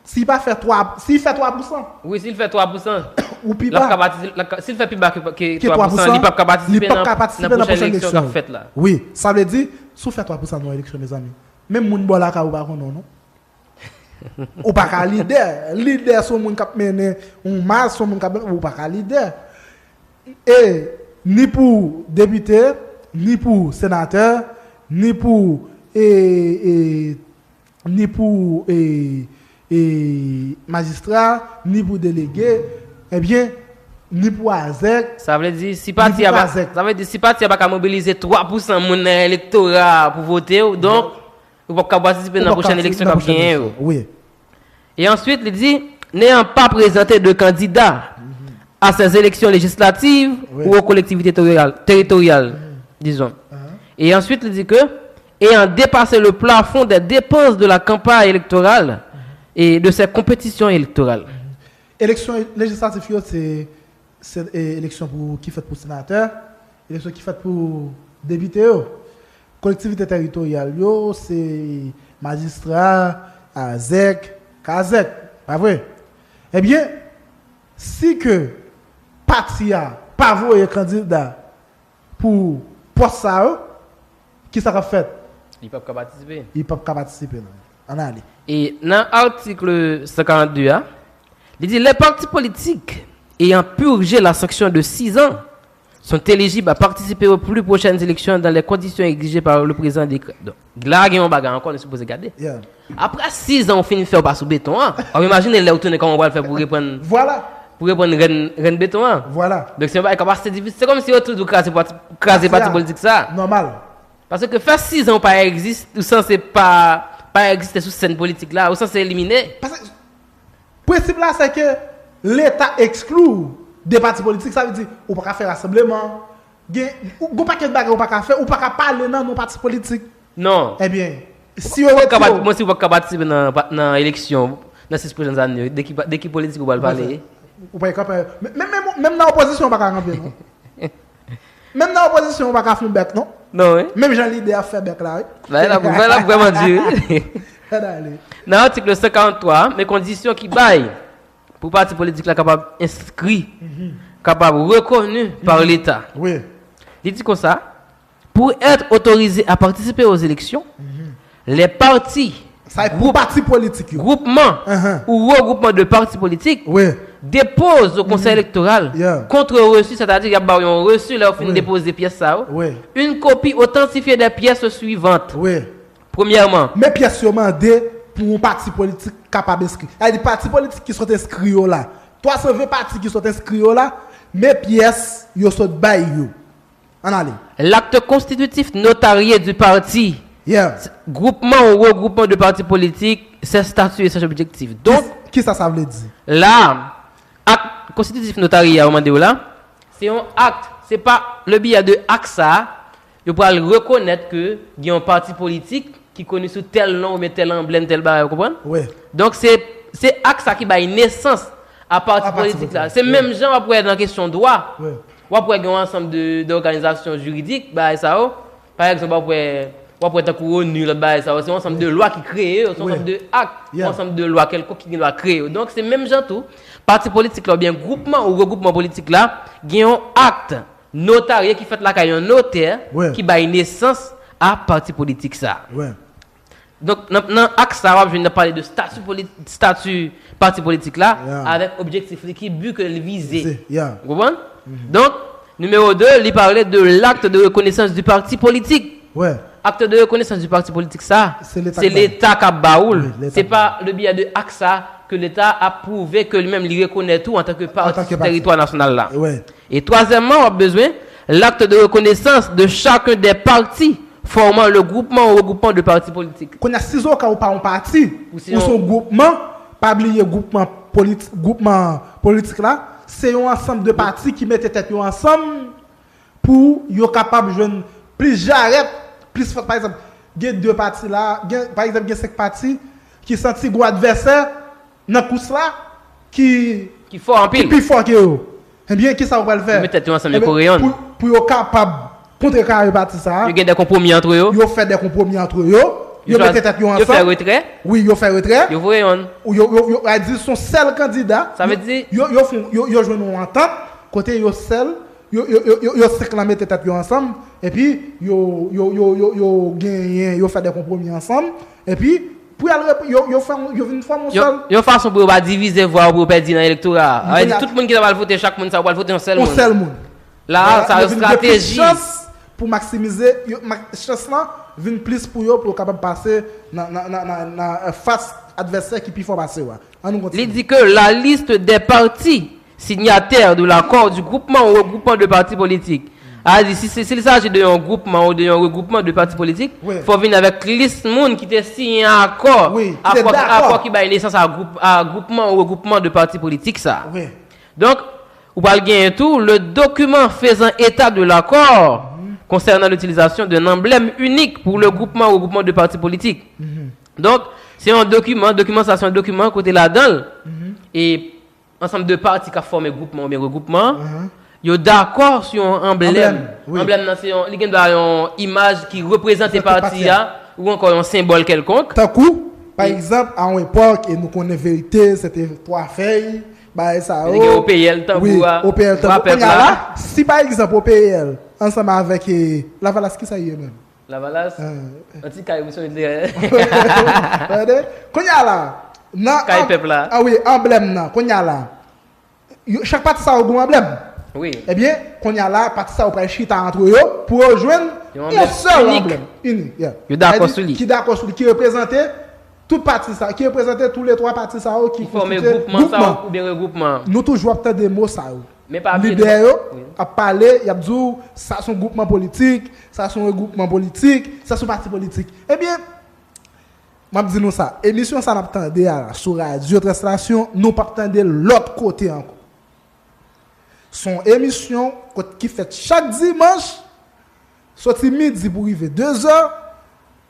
si li pa fè twa, si li fè twa pousan, Wi, si l fè twa pousan, ou pi l ap ba ka patisi- l ap ka- si l fè pi ba ke, ke ke twa pousan, twa pousan, li p ap ka li patisipe p ap nan, ka patisipe nan nan pwochèn pwochèn eleksyon k ap eleksyon yo. fèt la. Wi, sa vle di, si w fè twa pousan nan yon eleksyon, mezanmi, menm moun bò lakay ou pa konnen w, non. Ou pa ka lidè. Lidè se yon moun k ap mennen yon mas, se yon moun k ap, ou pa ka lidè. E ni pou depite, ni pou senatè, ni pou, e, e, ni pou, e, e, majistra, ni pou delege, ebyen, ni pou azèk, Sa vle di, si ni pati pou a pa, kazèk. Sa vle di, si pati a pa ka mobilize twa pousan moun nan elektora a pou vote w, donk, ou p ap ka patisipe Ou nan p ap pwochèn ka eleksyon nan k ap pwochèn genyen yo. eleksyon. Wi. Et ensuite, li di, n'ayant pas présenté de candidat à ces élections législatives Wi. ou aux collectivités territoriales, territoriales, disons. Uh-huh. Et ensuite, li di que, ayant dépassé le plafond des dépenses de la campagne électorale et de ses compétitions électorales. Eleksyon lejislatif yo, se, se, e, eleksyon pou, ki fèt pou senatè, eleksyon ki fèt pou depite yo. Kolektivite teritoryal yo, se majistra, azèk, kazèk, pa vre? Ebyen, si ke pati a pa voye kandida pou pòs sa yo, ki sa k ap fèt? Li p ap ka patisipe. Li p ap ka patisipe, non. Ann ale. E nan atik san karannde a, li di, les partis politiques ayant purgé la sanction de six ans sont éligibles à participer aux plus prochaines élections dans les conditions exigées par le présent décret. Donk, la gen yon bagay ankò nou sipoze gade. Yeah. Apre sis an ou fin fè, ou pa sou beton an, w ap imajine lè ou tounen kòman ou pral fè pou reprann, Vwala. pou reprann rèn, rèn beton an. Vwala. Donk se yon bagay k ap ase difisil. Se kòmsi yo tou di w kraze pati, kraze Pati pati a. politik sa. Nòmal. Paske fè sis an ou pa egzis-, ou sanse pa, pa egziste sou sèn politik la, ou sanse elimine. Paske prensip la, se ke Leta ekskli w de pati politik, sa vle di, ou pa ka fè rasanbleman, gen, ou, gon pakèt bagay ou pa ka fè, ou pa ka pale nan non pati politik. Non. Ebyen, si yo Ou pa ka retire pat-, w, mwen si ou pa ka patisipe nan, pa-, nan eleksyon, nan sis pwochèn ane yo, de ki pa-, de ki politik ou pral pale? Ou pa ka pale. Men, men, men Menm nan opozisyon, ou pa ka kanpe, non. Menm nan opozisyon, ou pa ka fè yon bèk, non. Non, wi. Menm jan lidè a fè bèk la, wi. Bagay la, bagay la vrèman di, wi. Ann ale. Nan atik san karanntwa, men kondisyon ki bay pou pati politik la kapab enskri, kapab rekoni pa Leta. Wi. Li di konsa, pour être autorisé à participer aux élections, les partis, Sa e pou pati politik yo. groupements Uh-huh. ou regroupements de partis politiques Wi. déposent au Conseil électoral Yeah. contre reçu, c'est-à-dire y a ba yon reçu là, ou fin Wi. déposer pièce ça, Wi. une copie authentifiée des pièces suivantes. Wi. Premièrement, Men pyès yo mande pou yon pati politik kapab enskri. Sa vle di pati politik ki sot enskri yo la. Twa san ven pati ki sot enskri yo la, men pyès yo sot bay yo. Ann ale. L'acte constitutif notarié du parti, Yeah. groupement ou regroupement de partis politiques, ses statuts et ses objectifs. Donc, Ki sa sa vle di? la, ak konstititif notari a, ou mande w la, se yon akt, se pa le biais de akt sa, yo pral rekonèt ke gen yon pati politik ki koni sou tèl non oubyen tèl anblèm, tèl bagay, ou konprann? Wi. Donk, se, se akt sa ki bay nesans a pati A pati politik la. politik, Se wi. Menm jan w ap wè nan kesyon dwa, Wi. w ap wè gen yon ansanm de, de òganizasyon jiridik, bagay sa yo. Pa egzanp, w ap wè, w ap wè tankou onu, lòt bagay sa yo. Se yon ansanm de lwa ki kreye yo, se yon Wi. Ansanm de akt, Yeah. Yon ansanm de lwa kèlkonk ki gen dwa kreye yo. Donk, se menm jan tou, pati politik la oubyen groupman ou regroupman politik la, gen yon akt notarye ki fèt lakay yon notè Wi. Ki bay nesans a pati politik sa. Wi. Donk, nan, nan akt sa, w ap jwenn nan pale de stati, poli, stati pati politik la, Yeah. Avèk objektif li, ki bi ke li vize. Se, yeah. Ou konprann? Donk, nimewo de, li pale de l'acte de reconnaissance du parti politique. Wi. Acte de reconnaissance du parti politique sa, Se Leta se ki ba. Leta k ap ba ou l. Wi, Leta Se ki ba. Pa le biais de akt sa ke Leta ap pwouve ke li menm li rekonèt ou antanke Antanke pati sou pati. Teritwa nasyonal la. Wi. Et troisièmement, w ap bezwen l'acte de reconnaissance de chacun des partis formant le groupement ou regroupement de partis politiques. Kounye a, si zoka ou pa yon pati, Ou se ou se yon yon gwoupman, pa bliye gwoupman politi, gwoupman politik la, se yon ansanm de pati ki mete tèt yo ansanm pou yo kapab jwenn plis jarèt, plis fòs. Pa egzanp, gen de pati la, gen, pa egzanp, gen senk pati ki santi gwo advèsè nan kous la ki, Ki fò ki anpil. Pi fò ke yo. Ebyen, ki sa yo pral fè? Yo met tèt yo ansanm, yo Ebyen, kore yonn. Pou, pou yo kapab kontrekare pati sa a, Yo gen de konpwomi antre yo. Yo fè de konpwomi antre yo. Yo chwazi- mete tèt yo Yo fè ansanm. Retrè. Wi, yo fè retrè. Yo voye yonn. Ou yo, yo, yo, a di son sèl kandida. Sa vle di- Yo, yo, fon, yo, yo jwenn yon antant, kote yo sèl, yo, yo, yo, yo, yo senk lan mete tèt yo ansanm, epi yo, yo, yo, yo, yo genyen, yo fè de konpwomi ansanm, epi pou y al rep, yo, yo fè, yo vin fòm yon Yon, sèl. Yon fason pou yo pa divize vwa yo, pou yo pèdi nan elektora a. Sa vle di Kounye a- tout moun ki ta pral vote, chak moun sa yo pral vote yon sèl Yon moun. Sèl moun. La, sa Yo yon vin gen plis estrateji. Chans pou maksimize, yo, mak, chans lan vin plis pou yo, pou yo kapab pase nan, nan, nan, nan, nan, euh, fas advèsè ki pi fò pase yo a. An nou Li kontinye. Di que la liste des partis signataires de l'accord du groupement ou regroupement de partis politiques. A di, si, si, s'il s'agit de yon gwoupman ou de yon regwoupman de pati politik, Wi. Fò vin avèk lis moun ki te siyen akò, Wi, ki te akò, dakò. Akò ki bay nesans a gwoup, a gwoupman ou regwoupman de pati politik sa. Wi. Donk, ou pral genyen tou le document faisant état de l'accord concernant l'utilisation d'un emblème unique pour le groupement ou regroupement de partis politiques. Donk, se yon dokiman, dokiman sa se yon dokiman kote ladan l, e ansanm de pati k ap fòme gwoupman oubyen regwoupman, yo dakò sou yon anblèm. Anblèm, wi. Anblèm nan se yon, li gen dwa yon imaj ki reprezante pati a, ou ankò yon senbòl kèlkonk. Tankou, pa egzanp, a yon epòk, e nou konnen Verite, se te twa fèy, bagay sa yo. Li gen O P L, tanbou a, O P L, bwa tanbou. pèp Kounye a la. La, si pa egzanp, O P L, ansanm avèk, e, Lavalas, ki sa ye menm? Lavalas, Euh. anti kay ou sonje. Tande? Kounye a la, nan Kay pèp la. Ah wi, anblèm nan, kounye a la. Yo, chak pati sa yo gen yon anblèm. Wi. Ebyen, kounye a la, pati sa yo pral chita antre yo pou yo jwenn Yon yon anblèm sèl inik. Anblèm. Inik, yeah. Yo dakò Sa vle di, sou li. Ki dakò sou li, ki reprezante tout pati sa, ki reprezante tou le twa pati sa yo ki Ki fòme konstitye gwoupman sa gwoupman. Oubyen regwoupman. Nou toujou ap tande mo sa yo. Men pa bliye Lidè yo Wi. Ap pale, y ap di w, sa se yon gwoupman politik, sa se yon regwoupman politik, sa se yon pati politik. Ebyen, m ap di nou sa, emisyon sa n ap tande a la, sou radyo Translasyon, nou p ap tande l lòt kote ankò. Se yon emisyon kot ki fèt chak dimanch, soti midi pou rive de zè,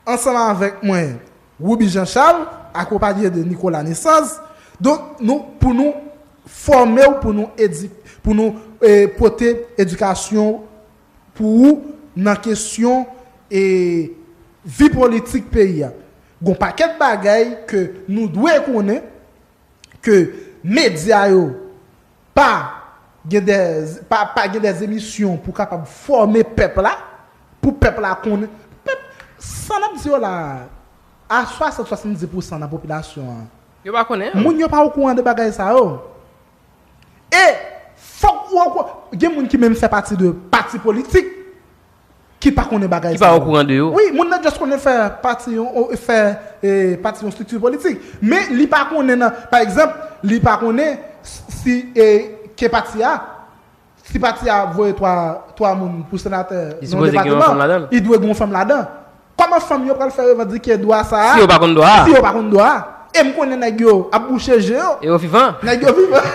ansanm avèk mwen, Wouby Jean Charles, akonpaye de Nicolas Naissance. Donk, nou, pou nou fòme w, pou nou edi, pou nou eh, pote edikasyon pou ou nan kesyon eh, vi politik peyi a. Gon pakèt bagay ke nou dwe konnen ke medya yo pa gen de pa, pa gen de emisyon pou kapab fòme pèp la, pou pèp la konnen. Pèp, sa n ap di yo la, a swasant, swasanndis pousan nan popilasyon an, Yo pa konnen. Moun yo pa okouran de bagay sa yo. E fòk ou okouran. Gen moun ki menm fè pati de pati politik ki pa konnen bagay Ki pa okouran de yo. Wi, moun nan just konnen fè pati yon fè eh, pati yon strikti politik. Men li pa konnen nan, pa egzanp, li pa konnen si eh, ke pati a, si pati a voye twa twa moun pou senatè Li sipoze gen yon fanm ladan l. Li dwe gen yon fanm ladan. Kòman fanm yo pral fè revandike dwa sa a? Si yo pa konn dwa a. Si yo pa konn dwa a. E m konnen nèg yo ap bouche je yo. E yo vivan. Nèg yo vivan.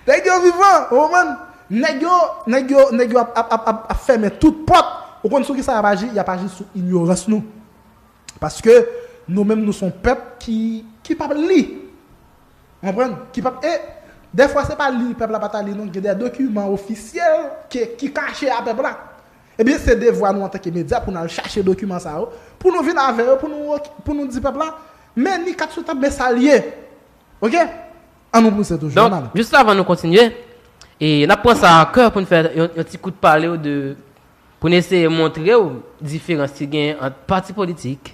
Nèg yo vivan, ou konprann? Nèg yo, nèg yo, nèg yo ap, ap, ap, ap, ap fèmen tout pòt. Ou konn sou ki sa y ap aji? Y ap aji sou inyorans nou. Paske nou menm nou se yon pèp ki, ki p ap li. Ou konprann? Ki p ap, e dèfwa se pa li pèp la pa ta li non, gen de dokiman ofisyèl ki, ki kache a pèp la. Ebyen se devwa nou antanke medya pou n al chache dokiman sa yo, pou nou vin avè yo, pou nou, pou nou di pèp la, men ni kat sou tab, men sa l ye. Oke? An nou pouse toujou. Donk, jis avan nou kontinye, e n ap pran sa a kè pou n fè yon, yon ti kout pale w de, pou n eseye montre w diferans ki gen ant pati politik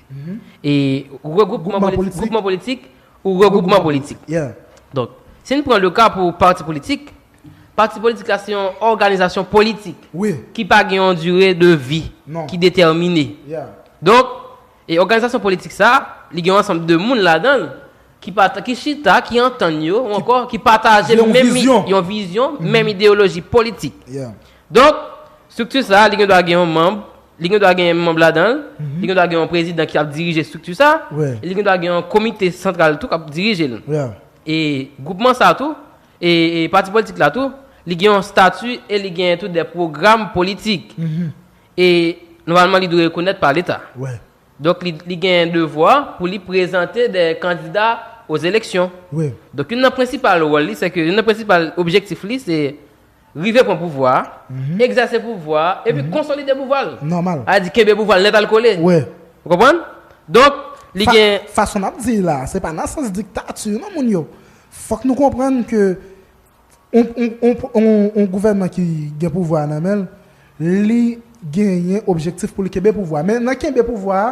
e regroupman politik, gwoupman politik ou regroupman politik. Donk, si n pran le ka pou pati politik, pati politik la se yon òganizasyon politik ki pa gen yon dire de vi ki detèmine. Donk, e òganizasyon politik sa, li gen yon ansanm de moun ladan l ki pa ki chita, ki antann yo ou ankò ki pataje menm yon vizyon, menm ideyoloji politik. Donk, estrikti sa a, li gen dwa gen yon manm, li gen dwa gen manm ladan l, li gen dwa gen yon prezidan ki ap dirije estrikti sa a, e li gen dwa gen yon komite santral tou k ap dirije l. E gwoupman sa a tou, e, e pati politik la tou, li gen yon estati e li gen tou de pwogram politik. E nòmalman li dwe rekonèt pa Leta. Donk, li, li gen devwa pou li prezante de kandida o eleksyon. Donk, youn nan prensipal wòl li, se ke youn nan prensipal objektif li, se rive pran pouvwa a, egzèse pouvwa a, epi konsolide pouvwa l. Sa vle di kenbe pouvwa l nèt al kole. Ou konprann? Donk, li gen. Fason n ap di la, se pa nan sans diktati non moun yo. Fòk nou konprann ke yon, yon, yon, yon, yon gouvènman ki gen pouvwa a nan men l, li genyen objektif pou li kenbe pouvwa a. Men nan kenbe pouvwa a,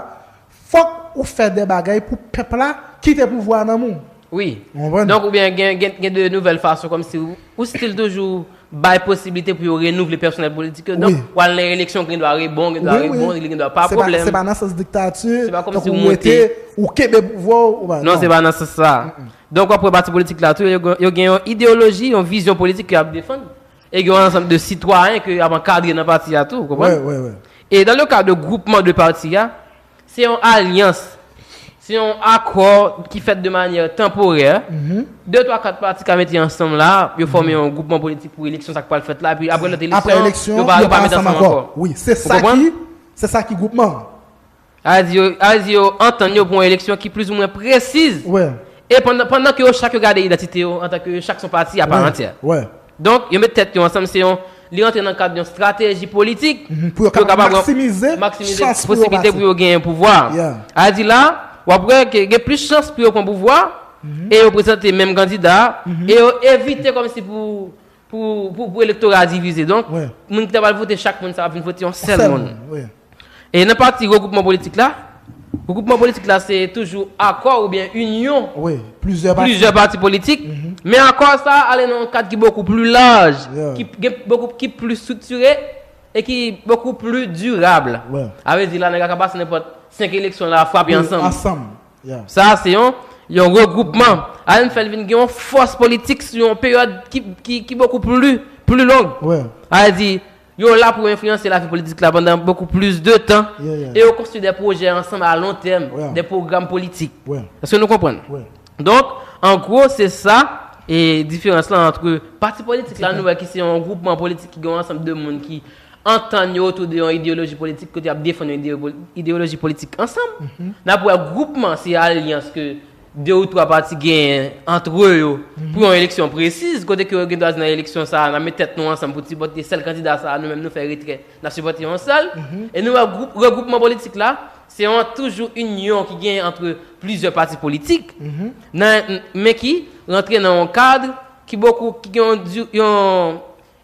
fòk ou fè de bagay pou pèp la kite pouvwa a nan men w. Wi. Ou konprann? Donk, oubyen gen, gen, gen de nouvèl fason, kòmsi ou, ou still toujou bay posiblite pou yo renouvle pèsonèl politik yo. Donk, w al nan eleksyon, gen dwa rebon, gen dwa rebon, li gen dwa pa pwoblèm. Se pa nan sans diktati, tankou ou rete, ou kenbe pouvwa w, ou pa. Non, se pa nan sans sa a. Donk, w ap wè pati politik la tou, yo, yo gen yon ideyoloji, yon vizyon politik ke y ap defann. E gen yon ansanm de sitwayen ke y ap ankadre nan pati a tou, ou konprann? E dans le cas de groupement de parti a, se yon alyans, se yon akò ki fèt de manyè tanporè. De, twa, kat pati ka mete ansanm la, yo fòme yon gwoupman politik pou eleksyon sa k pral fèt la, epi apre lòt eleksyon, yo pa, yo pa met ansanm ankò. Wi, se sa ki, se sa ki gwoupman an. Sa vle di yo, sa vle di yo antann yo pou yon eleksyon ki plizoumwen presiz. E pandan, pandan ke yo chak yo gade idantite yo antanke yo chak se yon pati aparantyè. Donk, yo met tèt yo ansanm, se yon, li rantre nan kad yon estrateji politik pou yo kapab maksimize posiblite pou yo genyen pouvwa a. Sa vle di la, w ap wè ke gen plis chans pou yo pran pouvwa a, e yo prezante menm kandida a, e yo evite kòmsi pou, pou, pou, pou elektora a divize. Donk, moun ki ta pral vote, chak moun sa ap vin vote yon sèl moun. E nan pati regwoupman politik la, regwoupman politik la se toujou akò oubyen inyon plizyè pati politik, men akò sa a ale nan yon kad ki bokou pli laj, ki gen bokou, ki pli estriktire e ki bokou pli dirab. Sa vle di la, nèg la ka pase nenpòt senk eleksyon la, frape ansanm. Sa a se yon, yon regwoupman. Sa vin fè l vin gen yon fòs politik sou yon peryòd ki, ki, ki bokou pli, pli long. Sa vle di, yo la pou enfliyanse lavi politik la pandan bokou plis de tan e yo konstwi de pwojè ansanm a lon tèm, de pwogram politik. Èske nou konprann? Donk, an gwo, se sa, e diferans lan ant pati politik la, nou wè ki se yon gwoupman politik ki gen yon ansanm de moun ki antann yo otou de yon ideyoloji politik, kote y ap defann yon ideyoloji politik ansanm. N ap wè gwoupman, se alyans ke de ou twa pati genyen antre yo pou yon eleksyon presiz, kote ke yo gen dwa di nan eleksyon sa a, n a met tèt nou ansanm pou sipòte sèl kandida sa a, nou menm nou fè retrè, n a sipòte yon sèl. E nou wè gwoup, regroupman politik la, se yon toujou inyon ki genyen antre plizyè pati politik, nan, men ki rantre nan yon kad ki bokou, ki gen yon, di- yon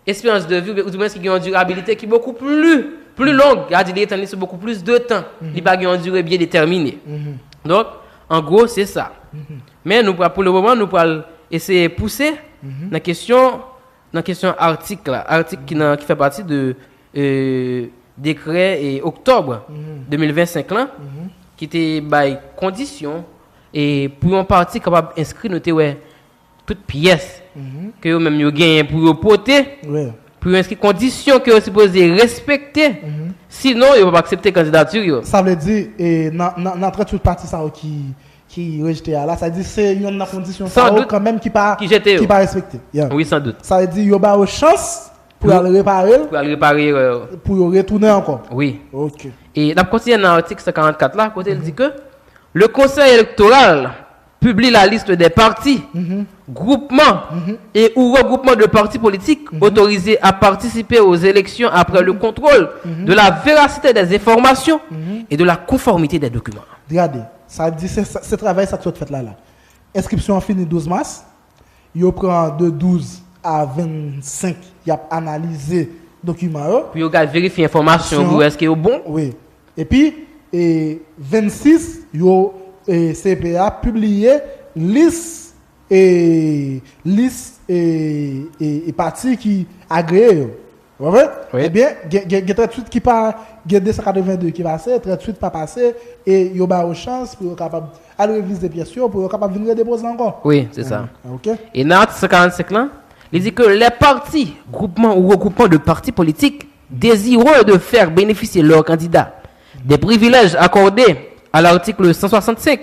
esperans de vi, ou dimwens ki gen yon dirabilite ki bokou pli, pli long, sa di li etann li sou bokou plis de tan. Li pa gen yon dire byen detèmine. Donk, an gwo, se sa. Men nou pral, pou le moman, nou pral eseye pouse nan kesyon, nan kesyon atik la, atik ki nan, ki fè pati de, e, dekrè e oktòb de mil vennsenk lan, ki te bay kondisyon e pou yon pati kapab enskri, nou te wè tout pyès ke yo menm yo genyen pou yo pote, pou yo enskri, kondisyon ke yo sipoze respekte, sinon yo p ap aksepte kandidati yo. Sa vle di, e, nan, nan, nan tranntuit pati sa yo ki, ki rejte a la, sa vle di se yonn nan kondisyon sa yo kanmenm ki pa, ki jete yo, ki pa respekte. Wi, san dout. Sa vle di yo ba yo chans pou y al repare l, pou y al repare erè yo, pou yo retounen ankò. Wi. Ok. E n ap kontinye nan atik san karannkat la, kote l di ke le Conseil électoral publie la liste des partis, groupements et ou regroupements de partis politiques autorisés à participer aux élections après le contrôle de la véracité des informations et de la conformité des documents. Gade, sa di se, se travay sa k sot fèt la la. Enskripsyon an fini douz mas. Yo pran de douz a vennsenk, y ap analize dokiman yo. Pou yo gade, verifye enfòmasyon pou wè èske yo bon. Wi. Epi, e, vennsis, yo, e, C P A pibliye lis, e, lis, e, e, e pati ki agreye yo. Ou konprann? Wi. Ebyen, gen, gen, gen tranntuit ki pa, gen de san katrevenn de ki pase, tranntuit pa pase, e yo ba yo chans pou yo kapab al revize pyès yo, pou yo kapab vin redepoze ankò. Wi, se sa. Ok. E nan atik san karannsenk lan, li di ke les partis, groupements ou regroupements de partis politiques désireux de faire bénéficier leurs candidats des privilèges accordés à l'article cent soixante-cinq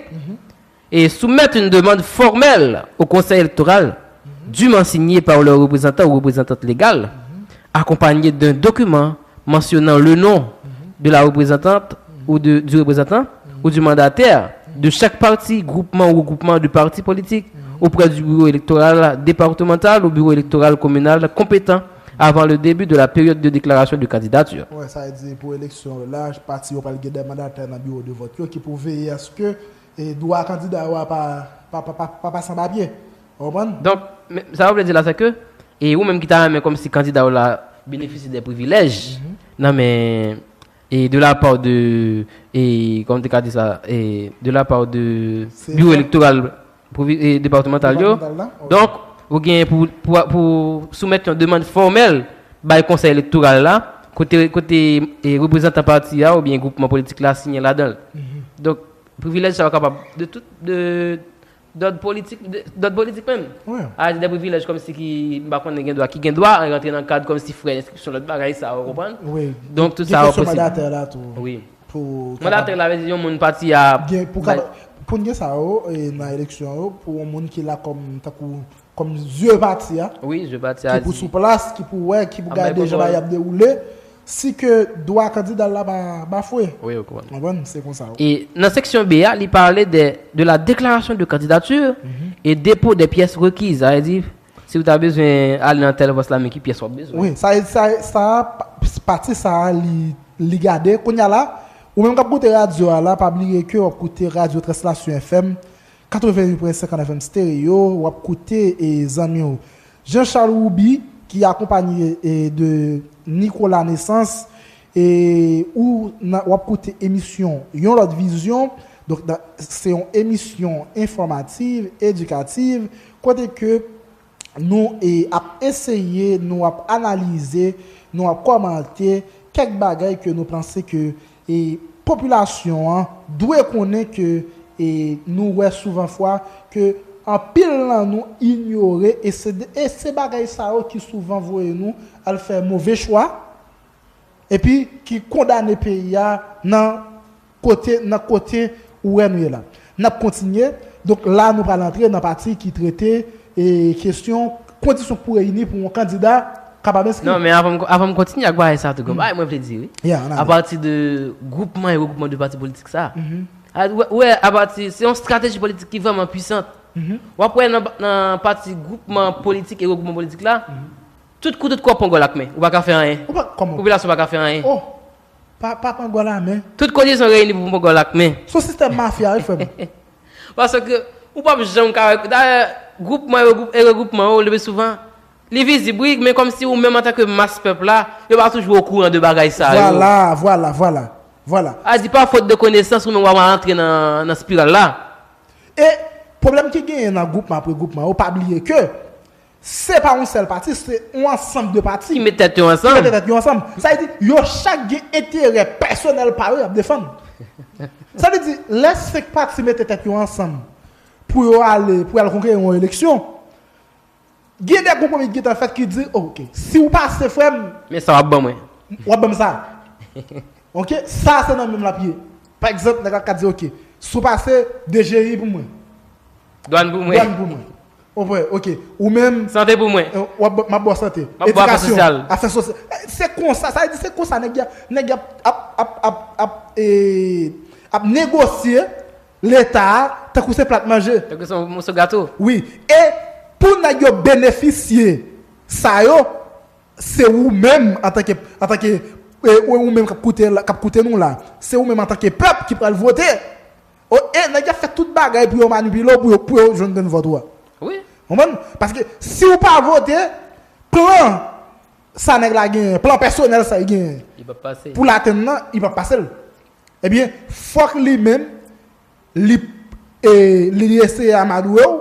et soumettent une demande formelle au Conseil électoral, dûment signée par leur représentant ou représentante légale, accompagnée d'un document mentionnant le nom de la représentante ou de, du représentant ou du mandataire de chaque parti, groupement ou regroupement de partis politiques auprès du bureau électoral départemental ou bureau électoral communal compétent avant le début de la période de déclaration de candidature. Wè, sa vle di pou eleksyon yo la, pati yo pral gen de mandatè nan biwo de vòt yo ki pou veye aske e dwa kandida yo a pa, pa, pa, pa, pa pase an papye. Ou konprann? Donk, men, sa yo vle di la, se ke, e ou menm ki ta renmen kòmsi kandida w la benefisye de privilèj, nan men, e de la part de, e, kòman te ka di sa, e de la part de biwo elektoral pwovi-, e, departemantal yo. Departemantal la, ok. Donk, ou gen pou, pou, pou soumèt yon demann fòmèl bay Konsèy Elektoral la, kote, kote, e, reprezantan pati a oubyen gwoupman politik la siyen ladan l. Donk, privilèj sa yo kapab de tout, de, dòd politik, de, dòd politik menm. Wi. A di de privilèj kòmsi ki, m pa konnen gen dwa, ki gen dwa rantre nan kad kòmsi frè enskripsyon, lòt bagay sa yo, ou konprann? Wi. Donk, tout sa yo posib. Gen kesyon mandatè la tou. Wi. Pou mandatè la, vle di yon moun pati a gen, pou bay kapab, pou n gen sa yo, e, nan eleksyon yo, pou yon moun ki la kòm, tankou, kòm zye pati a, wi, zye pati a, ki pou di sou plas, ki pou wè, ki pou gade jan bagay ap dewoule, si ke dwa kandida l la pa bafwe. Wi, ou konprann. Konprann? Se konsa. E nan seksyon B a, li pale de, de la déclaration de candidature et dépôt des pièces requises. Sa vle di, si w ta bezwen ale nan tèl pòs la, men ki pyès w ap bezwen. Wi, sa, sa, sa, pa-, pati sa a, li, li gade. Kounye a la, ou menm k ap koute radyo a la, pa bliye ke w ap koute Radyo Translasyon F M, katrevenn uit pwen senk an F M stereo, w ap koute, e, zanmi w Jean Charles Rouby, ki akonpanye, e, de Nicolas Naissance, e, ou nan, w ap koute emisyon Yon Lòt Vizyon. Donk, nan, se yon emisyon enfòmativ, edikativ, kote ke nou, e, ap eseye, nou ap analize, nou ap kòmante kèk bagay ke nou panse ke, e, popilasyon an dwe konnen ke, e, nou wè souvan fwa ke anpil nan nou inyore, e se de, e se bagay sa yo ki souvan voye nou al fè move chwa, epi ki kondane peyi a nan kote, nan kote ou wè nou ye la. N ap kontinye. Donk la, nou pral antre nan pati ki trete, e, kesyon, kondisyon k pou reyini pou yon kandida kapab enskri. Non, men avan m, avan m kontinye ak bagay sa tou, gon bagay mwen vle di, wi. Yeah, ann ale. Apati de gwoupman e regwoupman de pati politik sa, A, wè, wè, apati, se yon estrateji politik ki vrèman pwisant. W ap wè nan, nan pati gwoupman politik e regroupman politik la, tout kou tout kò pran gòl ak men. Ou pa ka fè anyen. Ou pa, kòman? Popilasyon pa ka fè anyen. Oh, pa, pa pran gòl ak men. Tout kondisyon reyini pou pran gòl ak men. Se yon sistèm mafya, wi, frè m. Paske ou p ap janm ka wè. Dayè, gwoupman e regwoup-, e regroupman yo, le pli souvan, li vizib, wi, men kòmsi ou menm antanke mas pèp la, yo pa toujou okouran de bagay sa yo. Vwala, vwala, vwala, vwala. A di pa fot de konesans, ou menm w ap antre nan, nan espiral la. E pwoblèm ki genyen nan gwoupman apre gwoupman, ou pa bliye ke se pa yon sèl pati, se yon ansanm de pati. Ki met tèt yo ansanm. Ki met tèt yo ansanm. Sa vle di, yo chak gen enterè pèsonèl pa yo y ap defann. Sa vle di, lè senk pati mete tèt yo ansanm pou yo ale, pou y al konkeri yon eleksyon, gen de konpwomi ki gentan fèt ki di, "Oh, ok, si w pase, frè m, men sa w ap ban mwen. W ap ban m sa." Ok, sa se nan men m l ap ye. Pa egzanp, nèg la ka di, "Ok, si w pase, D G I pou mwen. Dwàn pou mwen. Dwàn pou mwen." Ou wè, ok. Ou menm, sante pou mwen. Eh, w ap, m ap ba w sante. M ap ba w afè sosyal. Afè sosyal. Eh, se konsa, sa vle di se konsa nèg y ap, nèg y ap, ap, ap, ap, ap, eh, ap negosye Leta a, tankou se plat manje. Tankou se yon moso gato. Wi. E pou nèg yo benefisye sa yo, se ou menm antanke, antanke, e, ou, ou menm k ap koute la, k ap koute nou la. Se ou menm antanke pèp ki pral vote. O, e nèg yo ap fè tout bagay pou yo manipile w, pou yo, pou yo jwenn grenn vòt ou a. Wi. Konprann? Paske si w pa vote, plan sa nèg la genyen, plan pèsonèl sa l genyen, li p ap pase. Pou l atenn nan, li p ap pase l. Ebyen, fòk li menm, li, e, li eseye amadwe w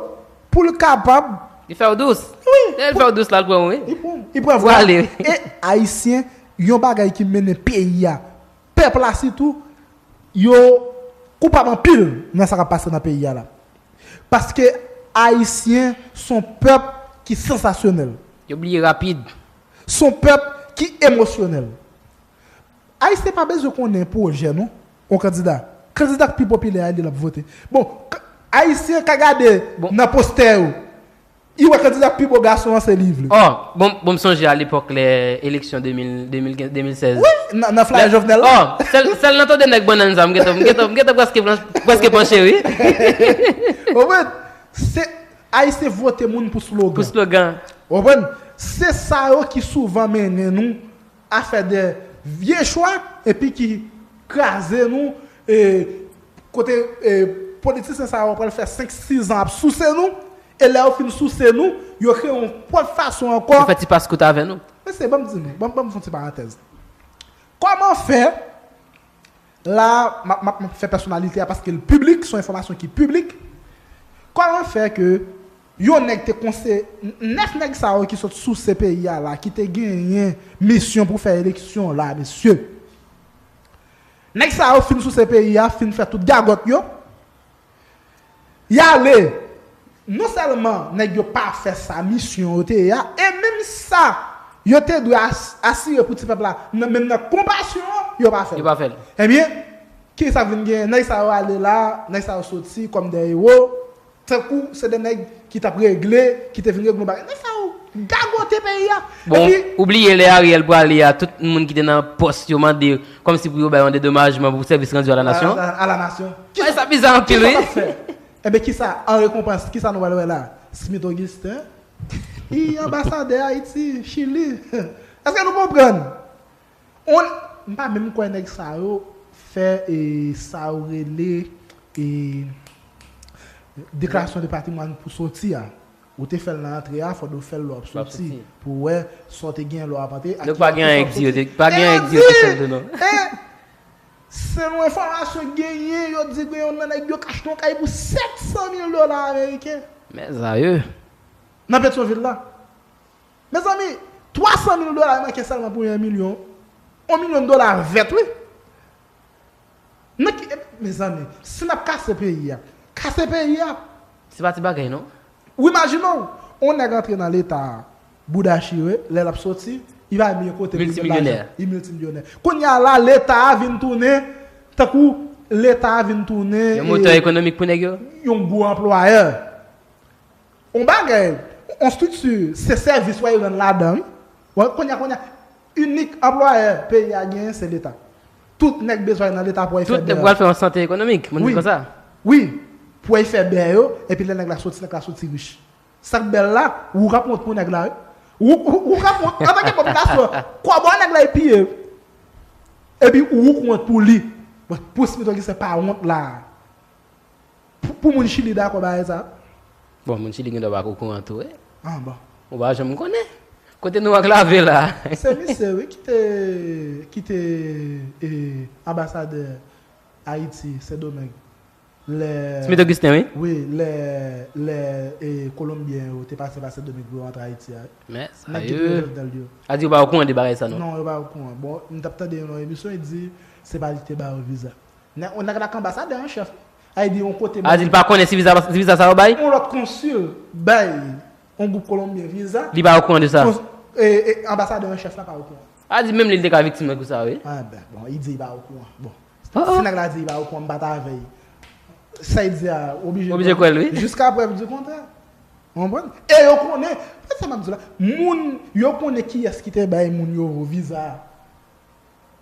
pou l kapab. Li fè w dous. Wi. Lè l fè w dous la, l pran w, wi. Li pran, li pran vwa. Ou ale. E Ayisyen, yon bagay ki mennen peyi a, pèp la sitou, yo koupab anpil nan sa k ap pase nan peyi a la. Paske Ayisyen se yon pèp ki sansasyonèl. Yo bliye rapid. Se yon pèp ki emosyonèl. Ayisyen pa bezwen konnen pwojè, non, yon kandida. Kandida k pi popilè a, li l ap vote. Bon, k-, Ayisyen ka gade, bon, nan postè yo, li wè kandida k pi bo gason an, se li vle. Oh, bon, bon, m sonje alepòk lè eleksyon de mil, de mil kenz, de mil sèz. Wi, nan, nan flyer Jovenel la. Oh, sèl, sèl nan tande nèg bannann sa, m gentan, m gentan, m gentan prèske plan-, prèske panche, wi. Ou konprann? Se Ayisyen vote moun pou slogan. Pou slogan. Ou konprann? Se sa yo ki souvan mennen nou a fè de vye chwa epi ki kraze nou, e, kote, e, politisyen sa yo pral fè senk, sis zan ap souse nou, e lè yo fin souse nou, yo kreye yon pwòp fason ankò. Yo fè ti paskout avè nou. Mesye, ban m di nou, ban, ban m fè yon ti parantèz. Kòman fè, la, m ap, m ap, m ap fè pèsonalite a paske l piblik, se yon enfòmasyon ki piblik. Kòman fè ke yon nèg te konse-, nèf nèg sa yo ki sot souse peyi a la, ki te genyen misyon pou fè eleksyon la, mesye. Nèg sa yo fin souse peyi a, fin fè tout gagòt yo. Y ale, non sèlman nèg yo pa fè sa misyon yo te ye a, e menm sa yo te dwe as-, asire pou ti pèp la, nan, menm nan konpasyon an, yo pa fè l. Yo pa fè l. Ebyen, kisa k vin genyen? Nèg sa yo ale la, nèg sa yo soti kòm de ewo, tankou se de nèg ki t ap regle, ki te vin regle yon bagay. Nèg sa yo gagote peyi a. Bon, epi ou bliye lè Ariel prale a, tout moun ki te nan pòs yo mande kòmsi pou yo bay yon dedomajman pou sèvis rann yo a la nasyon. A la, a la nasyon. Ay, sa bizarre anpil, wi. Kisa w ap fè? Enben, kisa, an rekonpans, kisa nou pral wè la? Smith Augustin, li anbasadè Ayiti, Chili. Èske nou konprann? On, m pa menm kwè nèg sa yo fè, e, sa yo rele, e, deklarasyon de patrimwàn pou soti a. Ou te fè l nan antre a, fò w fè l lè w ap soti. Pou w wè sa w te genyen lè w ap antre. Donk, pa gen anyen k di yo te, pa gen anyen k di yo te fè l tou, non. E, selon enfòmasyon k genyen, yo di gen youn nan nèg yo k achte yon kay pou sèt san mil dola ameriken. Mèzayè. Nan Petyonvil la. Mezanmi, twa san mil dola manke sèlman pou yon milyon. Yon milyon dola vèt, wi. Nan ki, e, mezanmi, si n ap kase peyi a, kase peyi a. Se pa ti bagay, non. Ou imajine w, yon nèg antre nan Leta a, bouda chire, lè l ap soti, li pa menm gen kote pou li met lajan. Miltimilyonè. Li miltimilyonè. Kounye a la, Leta a vin tounen, tankou Leta a vin tounen, yon motè, e, ekonomik pou nèg yo. Yon gwo anplwayè. Yon bagay, yon estrikti, se sèvis w al rann ladan, wi. Wè, kounye a, kounye a, inik anplwayè peyi a genyen, se Leta. Tout nèg bezwen al nan Leta pou al fè bè yo. Tout nèg pral fè yon sante ekonomik, moun di konsa. Wi, pou al fè bè yo, epi lè nèg la soti, nèg la soti rich. Sa k bèl la, ou k ap wont pou nèg la, wi. Ou, ou, ou k ap wont, antanke popilasyon, kòb nèg la ap piye. Epi ou k wont pou li. Bon, pou Smith Augustin pa wont la. Pou, pou moun Chili dakò bagay sa? Bon, moun Chili gen dwa pa okouran tou, wi. Ah, bon. Ou pa janm konnen. Kote nou ak lave la? Se misye, wi, ki te, ki te e, anbasadè Ayiti, Sendomeng. Lè, Smith Augustin, wi. Wi, lè, lè e, Kolonbyen yo te pase pa Sendomeng pou yo antre Ayiti a. Nèg ki touye Jovenel yo. A di yo pa okouran de bagay sa, non? Non, yo pa okouran. Bon, m t ap tande yon emisyon, li di se pa li ki te ba yo viza. Nèg, nèg la k anbasadè an chèf. A di yon kote. A di l pa konnen si viza, si viza sa yo bay? Yon lòt konsil bay yon gwoup kolonbyen viza. Li pa okouran de sa? Kons-, e, e, anbasadè an chèf la pa okouran. A di menm li, li te ka viktim nan kou sa, wi. Ah, ben, bon, li di li pa okouran. Bon. Oh, oh. Si nèg la di li pa okouran, m pa t avè l. Sa l di a, oblije kwè l, wi. Jiska prèv di kontrè. Ou konprann? E yo konnen, se sa m ap di la. Moun, yo konnen kiyès ki te bay moun yo viza a.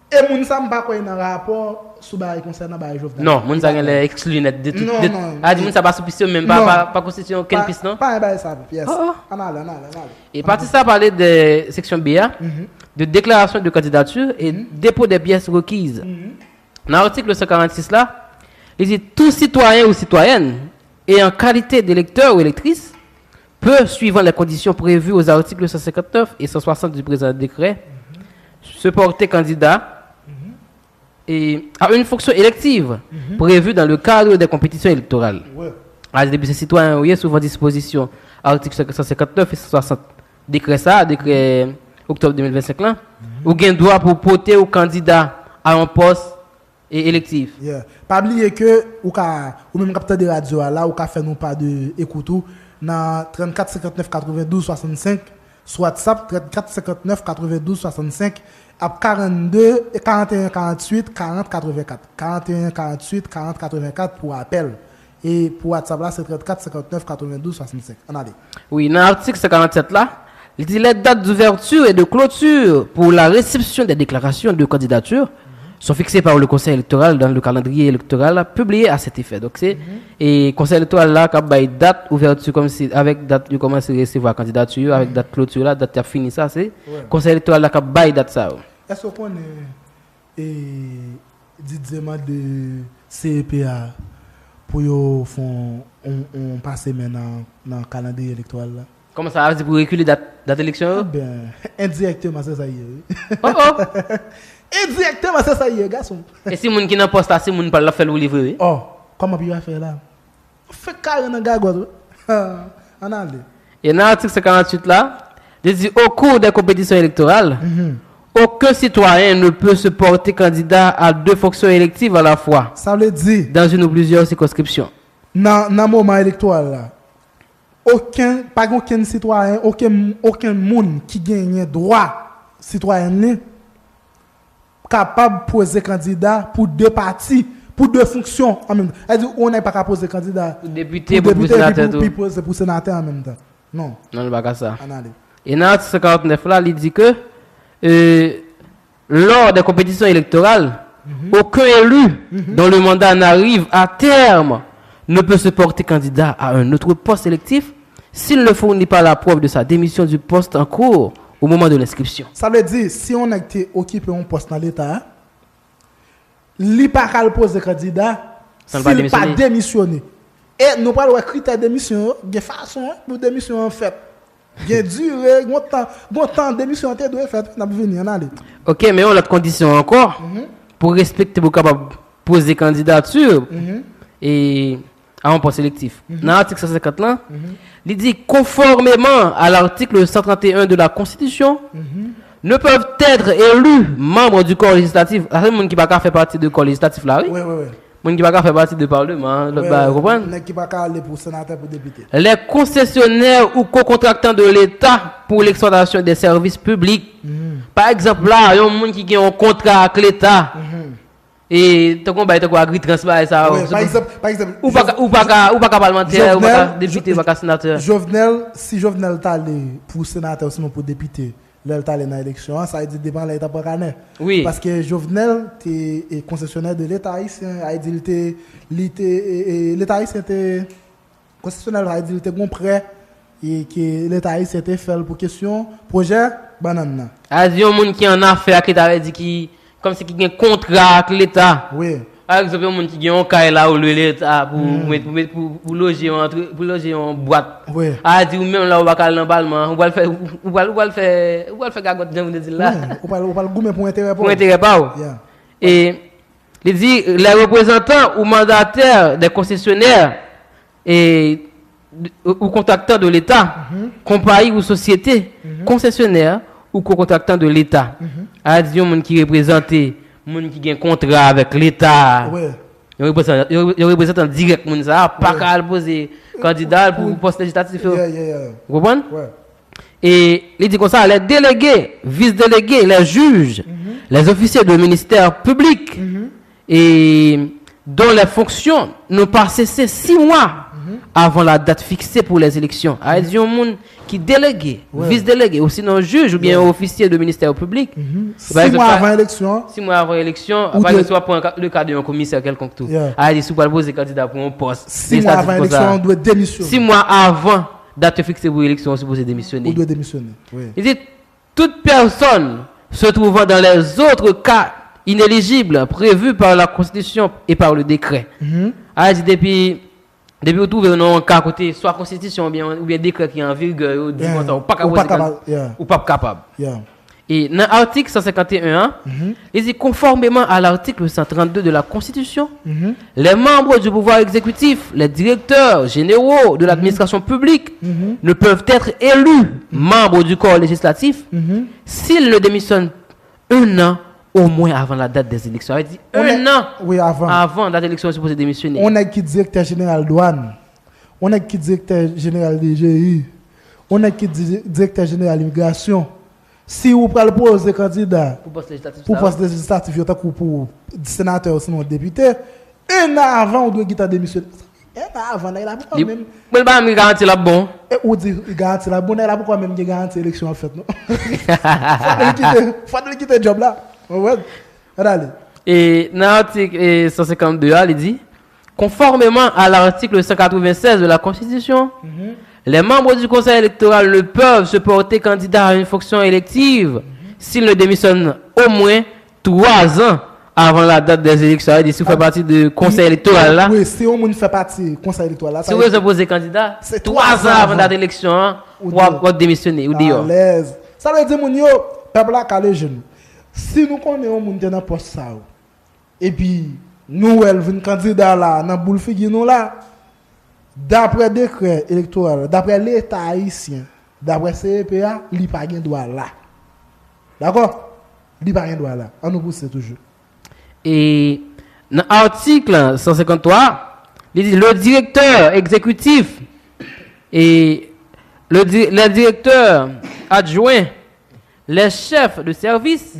E moun sa m pa kwè nan rapò sou bagay konsènan bagay Jovenel. Non, moun sa gen lè ekskli nèt de tout. Non, de, non, a di moun sa pa sou pis yo menm, pa, non, pa, pa konstitiye okenn pis, non? Pa gen bagay sa, pyès. Oh, oh. Ann ale, ann ale, ann ale. E pati sa pale de seksyon B a, de déclaration de candidature et dépôt des pièces requises. Nan atik san karannsis la, li di tout citoyen ou citoyenne et en qualité d'électeur ou électrice peut, suivant les conditions prévues aux articles cent cinquante-neuf et cent soixante du présent décret, se porter candidat et à une fonction élective prévue dans le cadre des compétitions électorales. A di depi se sitwayen ou ye, suivan dispozisyon atik san senkannèf e san swasant dekrè sa, dekrè oktòb de mil vennsenk lan, ou gen dwa pou pote ou kandida a yon pòs e elektif. Yeah. Pa bliye ke ou ka, ou menm k ap tande radyo a la, ou ka fè nou pa de ekout ou nan trannkat senkannèf katrevendouz swasannsenk, sou WhatsApp, trannkat senkannèf katrevendouz swasannsenk, ap karannde, karanteyen karanntuit karant katrevenkat. Karanteyen karanntuit karant katrevenkat pou apèl. E pou WhatsApp la, se trannkat senkannèf katrevendouz swasannsenk. Ann ale. Wi, nan atik san karannsèt la, li di les dates d'ouverture et de clôture pour la réception des déclarations de candidature sont fixées par le Conseil électoral dans le calendrier électoral publié à cet effet. Donk, se, e, Konsèy Elektoral la k ap bay dat ouvèti kòmsi, avèk dat yo kòmanse resevwa kandidati yo, avèk dat kloti la, dat y ap fini sa, se Konsèy Elektoral la k ap bay dat sa yo. Èske w konnen, e, Didier mande C E P a pou yo fè yon, yon, yon pase men nan, nan kalandriye elektoral la? Kòman sa, a di pou rekile dat, dat eleksyon yo? Ebyen, endirèkteman, se sa l ye, wi. Oh, oh. Endirèkteman, se sa l ye, gason. E si moun ki nan pòs la, si moun pa l, l ap fè l woule vre, wi. Oh, kòman pou yo fè la? Fè kare nan gagòt, wi. Ann ale. E nan atik san karantuit la, li di, au cours des compétitions électorales, aucun citoyen ne peut se porter candidat à deux fonctions électives à la fois, sa vle di, dans une ou plusieurs circonscriptions. Nan, nan moman elektoral la, okenn, pa gen okenn sitwayen, okenn, okenn moun ki genyen dwa sitwayèn li kapab poze kandida pou de pati, pou de fonksyon an menm tan. Sa vle di, yon nèg pa ka poze kandida pou depite, pou senatè tou. Pou depite, epi pou, pou poze pou senatè an menm tan. Non. Non, li pa ka sa. Ann ale. E nan atik san karantnèf la, li di ke, euh, lors des compétitions électorales, aucun élu dont le mandat n'arrive à terme ne peut se porter candidat à un autre poste électif s'il ne fournit pas la preuve de sa démission du poste en cours au moment de l'inscription. Sa vle di, si yon nèg te okipe yon pòs nan Leta, li pa ka al poze kandida si l pa demisyone. E nou pral wè kritè demisyon yo, gen fason, wi, pou demisyon an fèt. Gen dire, gon tan, gon tan demisyon an te dwe fèt, wi, n ap vini, ann ale. Ok, men yon lòt kondisyon ankò, pou respekte, pou kapab poze kandidati, e a yon pòs elektif. Nan atik san senkant lan, li di, conformément à l'article cent trente et un de la Constitution, ne peuvent être élus membres du corps législatif. Sa se moun ki pa ka fè pati de kò lejislatif la, wi. Wi, wi, wi. Moun ki pa ka fè pati de palman, lòt bagay, ou konprann? Nèg ki pa ka ale pou senatè, pou depite. Les concessionnaires ou co-contractants de l'État pour l'exploitation des services publics. Pa egzanp la, yon moun ki gen yon kontra ak Leta, e tankou yon bagay tankou Agritrans, bagay sa yo. Wi, pa egzanp, pa egzanp, ou pa ka, ou pa ka, ou pa ka palmantè, ou pa ka depite, ou pa ka senatè. Jovenel, si Jovenel t ale pou senatè, osinon pou depite, lè l t ale nan eleksyon an, sa vle di depan lè l t ap pran kanè. Wi. Paske Jovenel te e, konsesyonè de Leta ayisyen, sa vle di li te, li te, e, e, Leta ayisyen te, konsesyonè sa vle di li te gon prè e, ke Leta ayisyen te fè l pou kesyon pwojè bannann nan. Sa vle di yon moun ki an afè ak Leta, sa vle di ki, kòmsi ki gen kontra ak Leta. Wi. Pa egzanp, yon moun ki gen yon kay la ou lwe Leta pou, pou, pou, pou, pou loje yon antre, pou loje yon bwat. Wi. A di ou menm la ou pa ka al nan palman, ou pral fè, ou pral, ou pral fè, ou pral fè gagòt jan nou te di l la. Wi, ou pral, ou pral goumen pou enterè pa Pou w. Enterè pa w. Yeah. E li di, les représentants ou mandataires des concessionnaires et ou contractants de l'État, compagnie ou société, concessionnaire ou co-contractant de l'État. A di yon moun ki reprezante moun ki gen kontra avèk Leta. Wi. Yon reprezantan, yon, yon reprezantan dirèk moun sa a, pa Wi. Ka al poze kandida l pou pòs lejislatif yo. Yeah, yeah, yeah. Ou konprann? Wi. E li di konsa, les délégués, vice-délégués, les juges, les officiers de ministère public, et dont les fonctions n'ont pas cessé six mois avant la date fixée pour les élections. Sa vle di yon moun ki delege, Wi. Vis-delege, ou sinon jij oubyen ofisye de ministè piblik. Sis mwa avan eleksyon an. Sis mwa avan eleksyon, Ou pa dwe- egzanp, si w ap pran ka- le ka de yon komisè kèlkonk tou. Yeah. A di, si w pral poze kandida pou yon pòs, Sis mwa avan eleksyon an, ou dwe demisyone. Sis mwa avan dat yo fikse pou eleksyon an, ou sipoze demisyone. Ou dwe demisyone. Wi. Li di, toute personne se trouvant dans les autres cas inéligibles prévus par la Constitution et par le décret. A di, depi, depi ou twouve w nan yon ka kote swa konstitisyon oubyen, oubyen dekrè ki an vigè yo di konsa, ou pa ka poze kandida, Yeah. ou p ap kapab. Yeah. E nan atik san senkant e en an, li di, conformément à l'article cent trente-deux de la Constitution, les membres du pouvoir exécutif, les directeurs généraux de l'administration publique ne peuvent être élus membres du corps législatif s'ils ne démissionnent un an au moins avant la date des élections. Sa vle di, On un nèg- an wi, avan. Avan dat eleksyon, yo sipoze demisyone. On nèg ki direktè jeneral dwàn, on nèg ki direktè jeneral D G I, on nèg ki di- direktè jeneral imigrasyon. Si ou pral poze kandida Pou pòs lejislatif pou sa, pòs lejislatif yo, tankou pou senatè ou sinon depite, un an avan ou dwe gentan demisyone. Un an avan, nèg la poko li, menm. Mwen pa menm garanti l ap bon. E ou di li garanti la, bon, nèg la poko menm gen garanti eleksyon ap fèt, non? Fòk li kite, fòk li kite djòb la. Ou konprann? Ann ale. E nan atik e, san senkant de a, li di, conformément à l'article cent quatre-vingt-seize de la Constitution, les membres du Conseil électoral ne peuvent se porter candidats à une fonction élective s'ils ne démissionnent au moins trois ans avant la date des élections. Sa vle di, si w fè pati de konsèy elektoral la, Wi, si yon moun fè pati konsèy elektoral la, si w bezwen poze kandida, Se twa twa zan zan avan avan. Dat eleksyon an, Ou w ap, di- w ap demisyone, ou deyò. Alèz. Sa vle di moun yo, pèp la kale je nou. Si nou konnen yon moun te nan pòs sa yo, epi nou wè l vin kandida la nan boul figi nou la, daprè dekrè elektoral, daprè Leta ayisyen, daprè C E P a, li pa gen dwa la. Dakò? Li pa gen dwa la. An nou pouse toujou. E nan atik san senkant twa, li di, le directeur exécutif et le di- les directeurs adjoints, les chefs de service,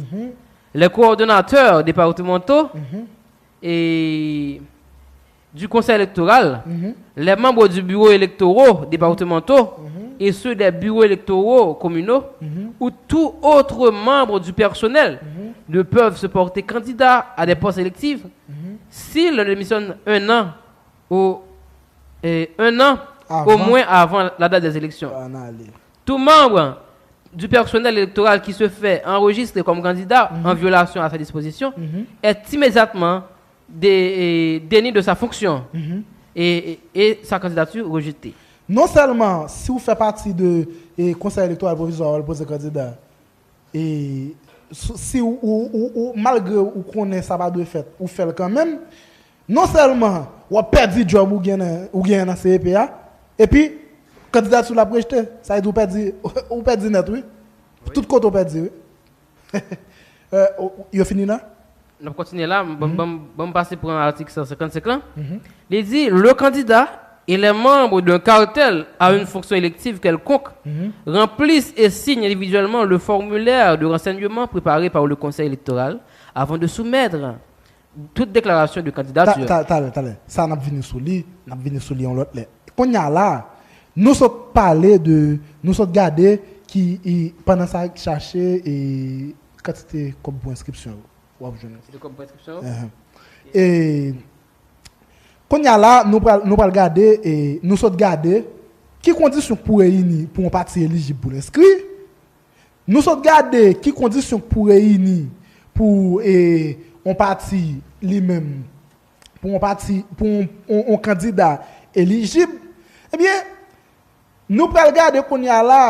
les coordonnateurs départementaux et du conseil électoral, les membres du bureau électoraux départementaux et ceux des bureaux électoraux communaux ou tout autre membre du personnel ne peuvent se porter candidat à des postes électifs s'ils ne démissionnent un an au, euh, un an au Avant. moins avant la date des élections. Ann ale. Tout membre du personnel électoral qui se fait enregistrer comme candidat en violation à sa disposition est immédiatement dé- euh, déni de sa fonction et, et- et sa candidature rejetée. Non sèlman si ou fè pati de e, konsèy elektoral pwovizwa, w al poze kandida, e, si si ou, ou, ou, ou malgre ou konnen sa pa dwe fèt, ou fè l kanmenm, non sèlman w ap pèdi djòb ou gen nan, ou gen nan C E P a, epi kandidati w la ap rejte. Sa vle di ou pèdi, ou pèdi nèt, wi. Tout kote ou pèdi, wi. Euh, ou- ou- yo fini la? N ap kontinye la, ban m- ban m- ban m pase pran atik san senkant senk lan. Li di, le candidat et les membres d'un cartel à une fonction élective quelconque remplissent et signent individuellement le formulaire de renseignement préparé par le Conseil électoral avant de soumettre toute déclaration de Ta- candidature. ta- Talè, talè. Sa n ap vini sou li, n ap vini sou li yon lòt lè. Kounye a la, nou sot pale de, nou sot gade ki, e, pandan sa, chache, e, kantite kòb pou enskripsyon yo. W ap jwenn. Kantite kòb pou enskripsyon yo? Ahan. E, kounye a la, nou pral, nou pral gade, e, nou sot gade ki kondisyon k pou reyini pou yon pati elijib pou l enskri. Nou sot gade ki kondisyon k pou reyini pou, e, yon pati li menm, pou yon pati, pou yon, yon, yon kandida elijib. Ebyen, nou pral gade kounye a la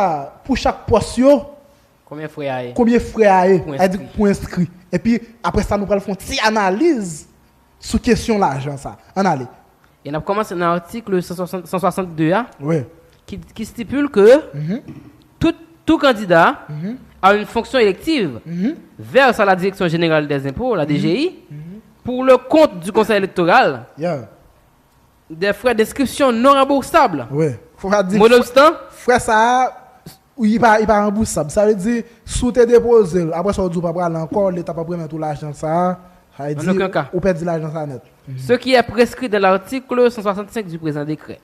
pou chak pòs yo, Konbyen frè a ye? Konbyen frè a ye, Pou sa vle di enskri. Pou enskri. Epi, apre sa, nou pral fè yon ti analiz sou kesyon lajan sa. Ann ale. E n ap kòmanse nan atik san swasant, san swasannde a, Wi. ki, ki stipule que Mhm. tout, tout candidat Mhm. a une fonction élective Mhm. verse à la Direction générale des impôts, la Mhm. D G I, Mhm. pour le compte du Conseil électoral Yeah. des frais d'inscription non remboursables. Wi. Fò pa di Monobstant, frè sa a, li pa, li pa ranbousab. Sa vle di, si w te depoze l, apre sa w di w pa prale ankò, Leta p ap remèt ou lajan sa a, sa vle An di, okenn ka. ou pèdi lajan sa a nèt. Ce qui est prescrit dans l'article cent soixante-cinq du présent décret.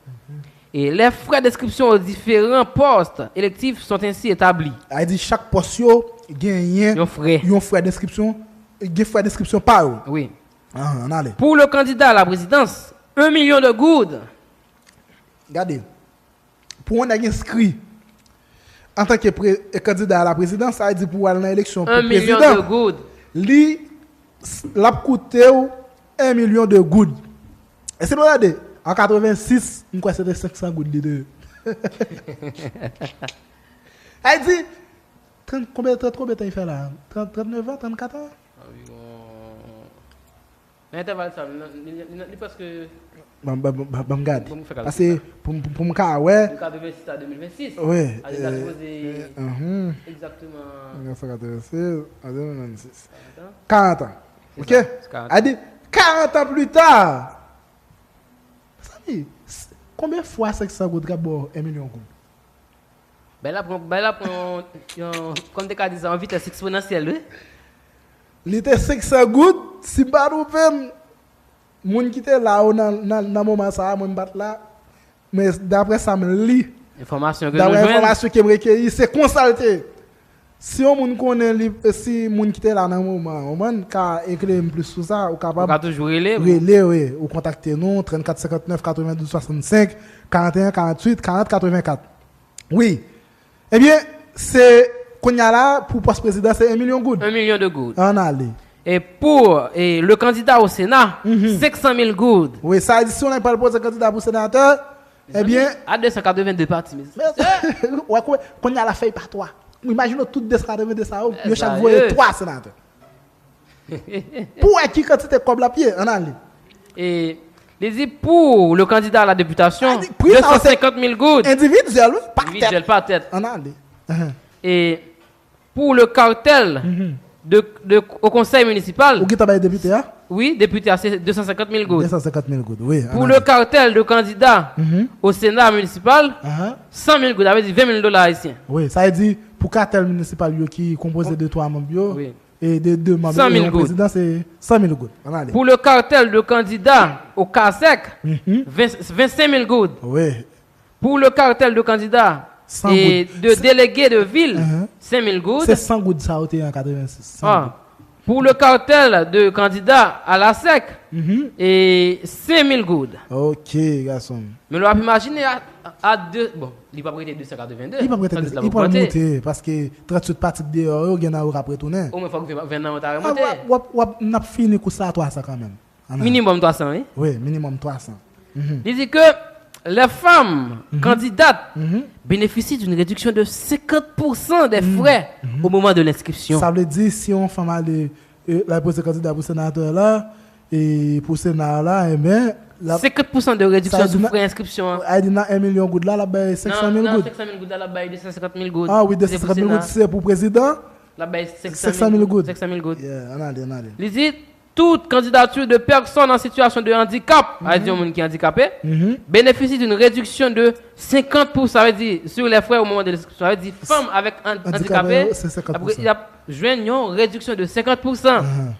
Et les frais d'inscription aux différents postes électifs sont ainsi établis. Sa vle di, chak pòs yo genyen Yon frè. yon frè d'enskripsyon, gen frè d'enskripsyon pa yo. Wi. Ahan, ann ale. Pour le candidat à la présidence, un million de gourdes. Gade, pou yon nèg enskri antanke pre, e, kandida a la prezidans, sa vle di pou al nan eleksyon pou Un million prezidan, de gourdes. li, s- l ap koute w un million de goud. E si nou gade, an katrevensis, m kwè se te senk san goud li te ye. Sa vle di, trant, konbyen, trant, konbyen tan li fè la? Trant, trannèf an, trannkat an? Anviwon. Nan entèval sa, li, li, li, li prèske Ban, ban, ban, ban m gade. Bon, m fè kalkil Pase la. pou, m- pou m ka wè. De katrevensis a de mil vennsis. Wi. A, li ta eh, sipoze eh, mhm. egzakteman Mil nèf san katrevensis a de mil vennsis. Karant an. Karant an. Se Ok? sa, se karant an. A di, karant an pli ta. Mezanmi, s- konbyen fwa senk san goud ka ba w un million goud? Bay la pran, bay la pran yon, yon, kòm te ka di sa, yon vitès eksponansyèl, wi. Li te senk san goud, si m pa twonpe m, moun ki te la yo nan, nan, nan moman sa a, mwen m pa t la, men daprè sa m li, Enfòmasyon ke nou daprè jwenn. enfòmasyon ke m rekeyi, se konsa l te ye. Si yon moun konnen li, si moun ki te la nan moman an, ou konprann, ka eklere m plis sou sa, ou Ou kapab ka toujou rele, wi. rele, wi, ou kontakte nou, trannkat senkantnèf katrevendouz swasannsenk, karanteyen karanntuit, karant katrevenkat. Wi. Ebyen, se kounye a la, pou pòs prezidan, se un million goud. Un million de goud. Ann ale. Et pour et le candidat au Sénat, Mhm. cinq cent mille goud. Wi, sa vle di si yon nèg pral poze kandida pou senatè, ebyen, A deux cent quatre-vingt-deux pati, mes. Wè, kou- kounye a la fèy pa twa. Imajine w tout de san katrevenndez sa yo, yo chak voye twa senatè. Pou wè ki kantite kòb l ap ye, ann ale. E li di pour le candidat à la députation, Sa di, pri sa yo se deux cent cinquante mille goud. Endividyèl, wi, pa tèt. Endividyèl, pa tèt. Ann ale. Ahan. Et pour le cartel Mhm. de, de, au conseil municipal, Ou gentan bay depite a? oui, député a, c'est deux cent cinquante mille goud. Deux cent cinquante mille goud, wi. Pour ann le ale. cartel de candidats Mhm. au Sénat municipal, Ahan. cent mille goud, sa vle di ven mil dola ayisyen. Wi, sa vle di pou katèl minisipal yo ki konpoze de twa manm yo, Wi. e de de manm San mil e yon goud. prezidan, se san mil goud. Ann ale. Pour le cartel de candidats au CASEC, Mhm. vingt, vingt-cinq mille goud. Wi. Pour le cartel de candidats San et goud. de Se- délégués de ville, Ahan. cinq mille goud. Se san goud sa yo te ye an katrevensis. San Ah. goud. Pour le cartel de candidats à la sec, Mhm. et cinq mille goud. Ok, gason. Men nou ap imajine a, a de, bon, li p ap rete deux cent quatre-vingt-deux. Li p ap rete Sa di l ap li pral ogmante. monte, paske tranntuit pati k deyò yo, gen nan yo k ap retounen. Omwen fòk ven, ven nan yo ta Ah, remonte. w ap, w ap, w ap, n ap fini kous la a twa san kanmenm. Ann ale. Minimòm twa san, wi. Wi, minimòm twa san. Mhm. Li di ke les femmes Mhm. candidates Mhm. bénéficient d'une réduction de cinquante pour cent des Mhm. frais Mhm. au moment de l'inscription. Sa vle di, si yon fanm ale, e, l al poze kandida pou senatè la, e pou sena a la, enben, l ap Cinquante pour cent de réduction Sa vle di sou nan frè enskripsyon an. Sa vle di nan un million goud la, l ap bay senk san mil Nan, nan goud. senk san mil goud la, l ap bay deux cent cinquante mille goud. Ah wi, Se pou deux cent cinquante mille goud, sena. se pou prezidan. L ap bay Senk san mil goud. Senk san mil goud. Yeah, ann ale, ann ale. Li di, toute candidature de personnes en situation de handicap, a di yon moun ki andikape, Mhm. bénéficie d'une réduction de cinquante pour cent, sa vle di, sur les frais au moment de l'inscription, sa vle di, fanm avèk an- Andikape, andikape, se senkant pou san. Apre, y ap jwenn yon réduction de cinquante pour cent. Ahan.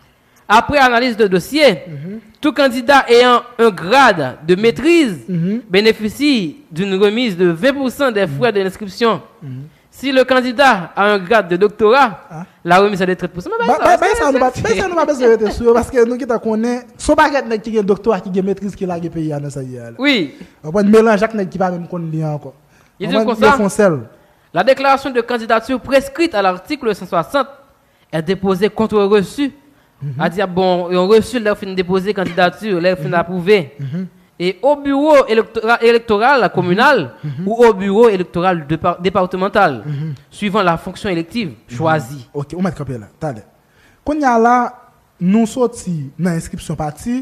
Après analyse de dossier, Mhm. tout candidat ayant un grade de maîtrise Mhm. bénéficie d'une remise de vingt pour cent des frais de l'inscription. Mhm. Si le candidat a un grade de doctorat, Ah. la remise est de trente pour cent. Ba- ba- Bay sa, nou pa bay sa, nou pa bezwen rete sou yo, paske nou gentan konnen se yon pakèt nèg ki gen doktora, ki gen metriz, ki lage peyi a nan sa li ye a la. Oui. Ou konprann, melanje ak nèg ki pa menm konn li ankò. Il Ou dit konprann, konsa, yo fè yon sèl. La déclaration de candidature prescrite à l'article cent soixante est déposée contre reçu. A di, ah bon, yon reçu, lè w fin depoze kandidati, lè w fin apwouve. E au bureau électora- électoral communal ou au bureau électoral dépa- départemental, suivant la fonction élective choisie. Ok, ou mèt kanpe la, talè. Kounye a la, nou soti nan enskripsyon pati,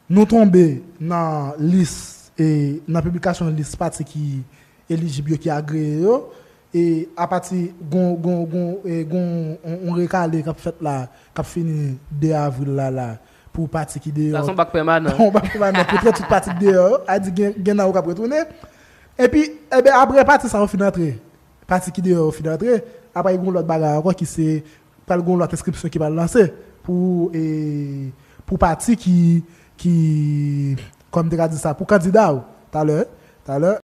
nou tonbe nan lis, e nan piblikasyon lis pati ki elijib yo, ki agreye yo, e apati gon, gon, gon, e gon, on, on rekale k ap fèt la, k ap fini de avril la, la, pou pati ki deyò. Sa se yon bak pèmanan. On bak pèmanan pou tranntuit pati ki deyò yo, a di gen, gen nan yo k ap retounen. Epi, ebe, apre pati sa yo fin antre, pati ki deyò yo fin antre, apre gen yon lòt bagay ankò ki se, pral gen yon lòt enskripsyon ki pral lanse pou, e, pou pati ki, ki, kòm te ka di sa, pou kandida yo, talè, talè.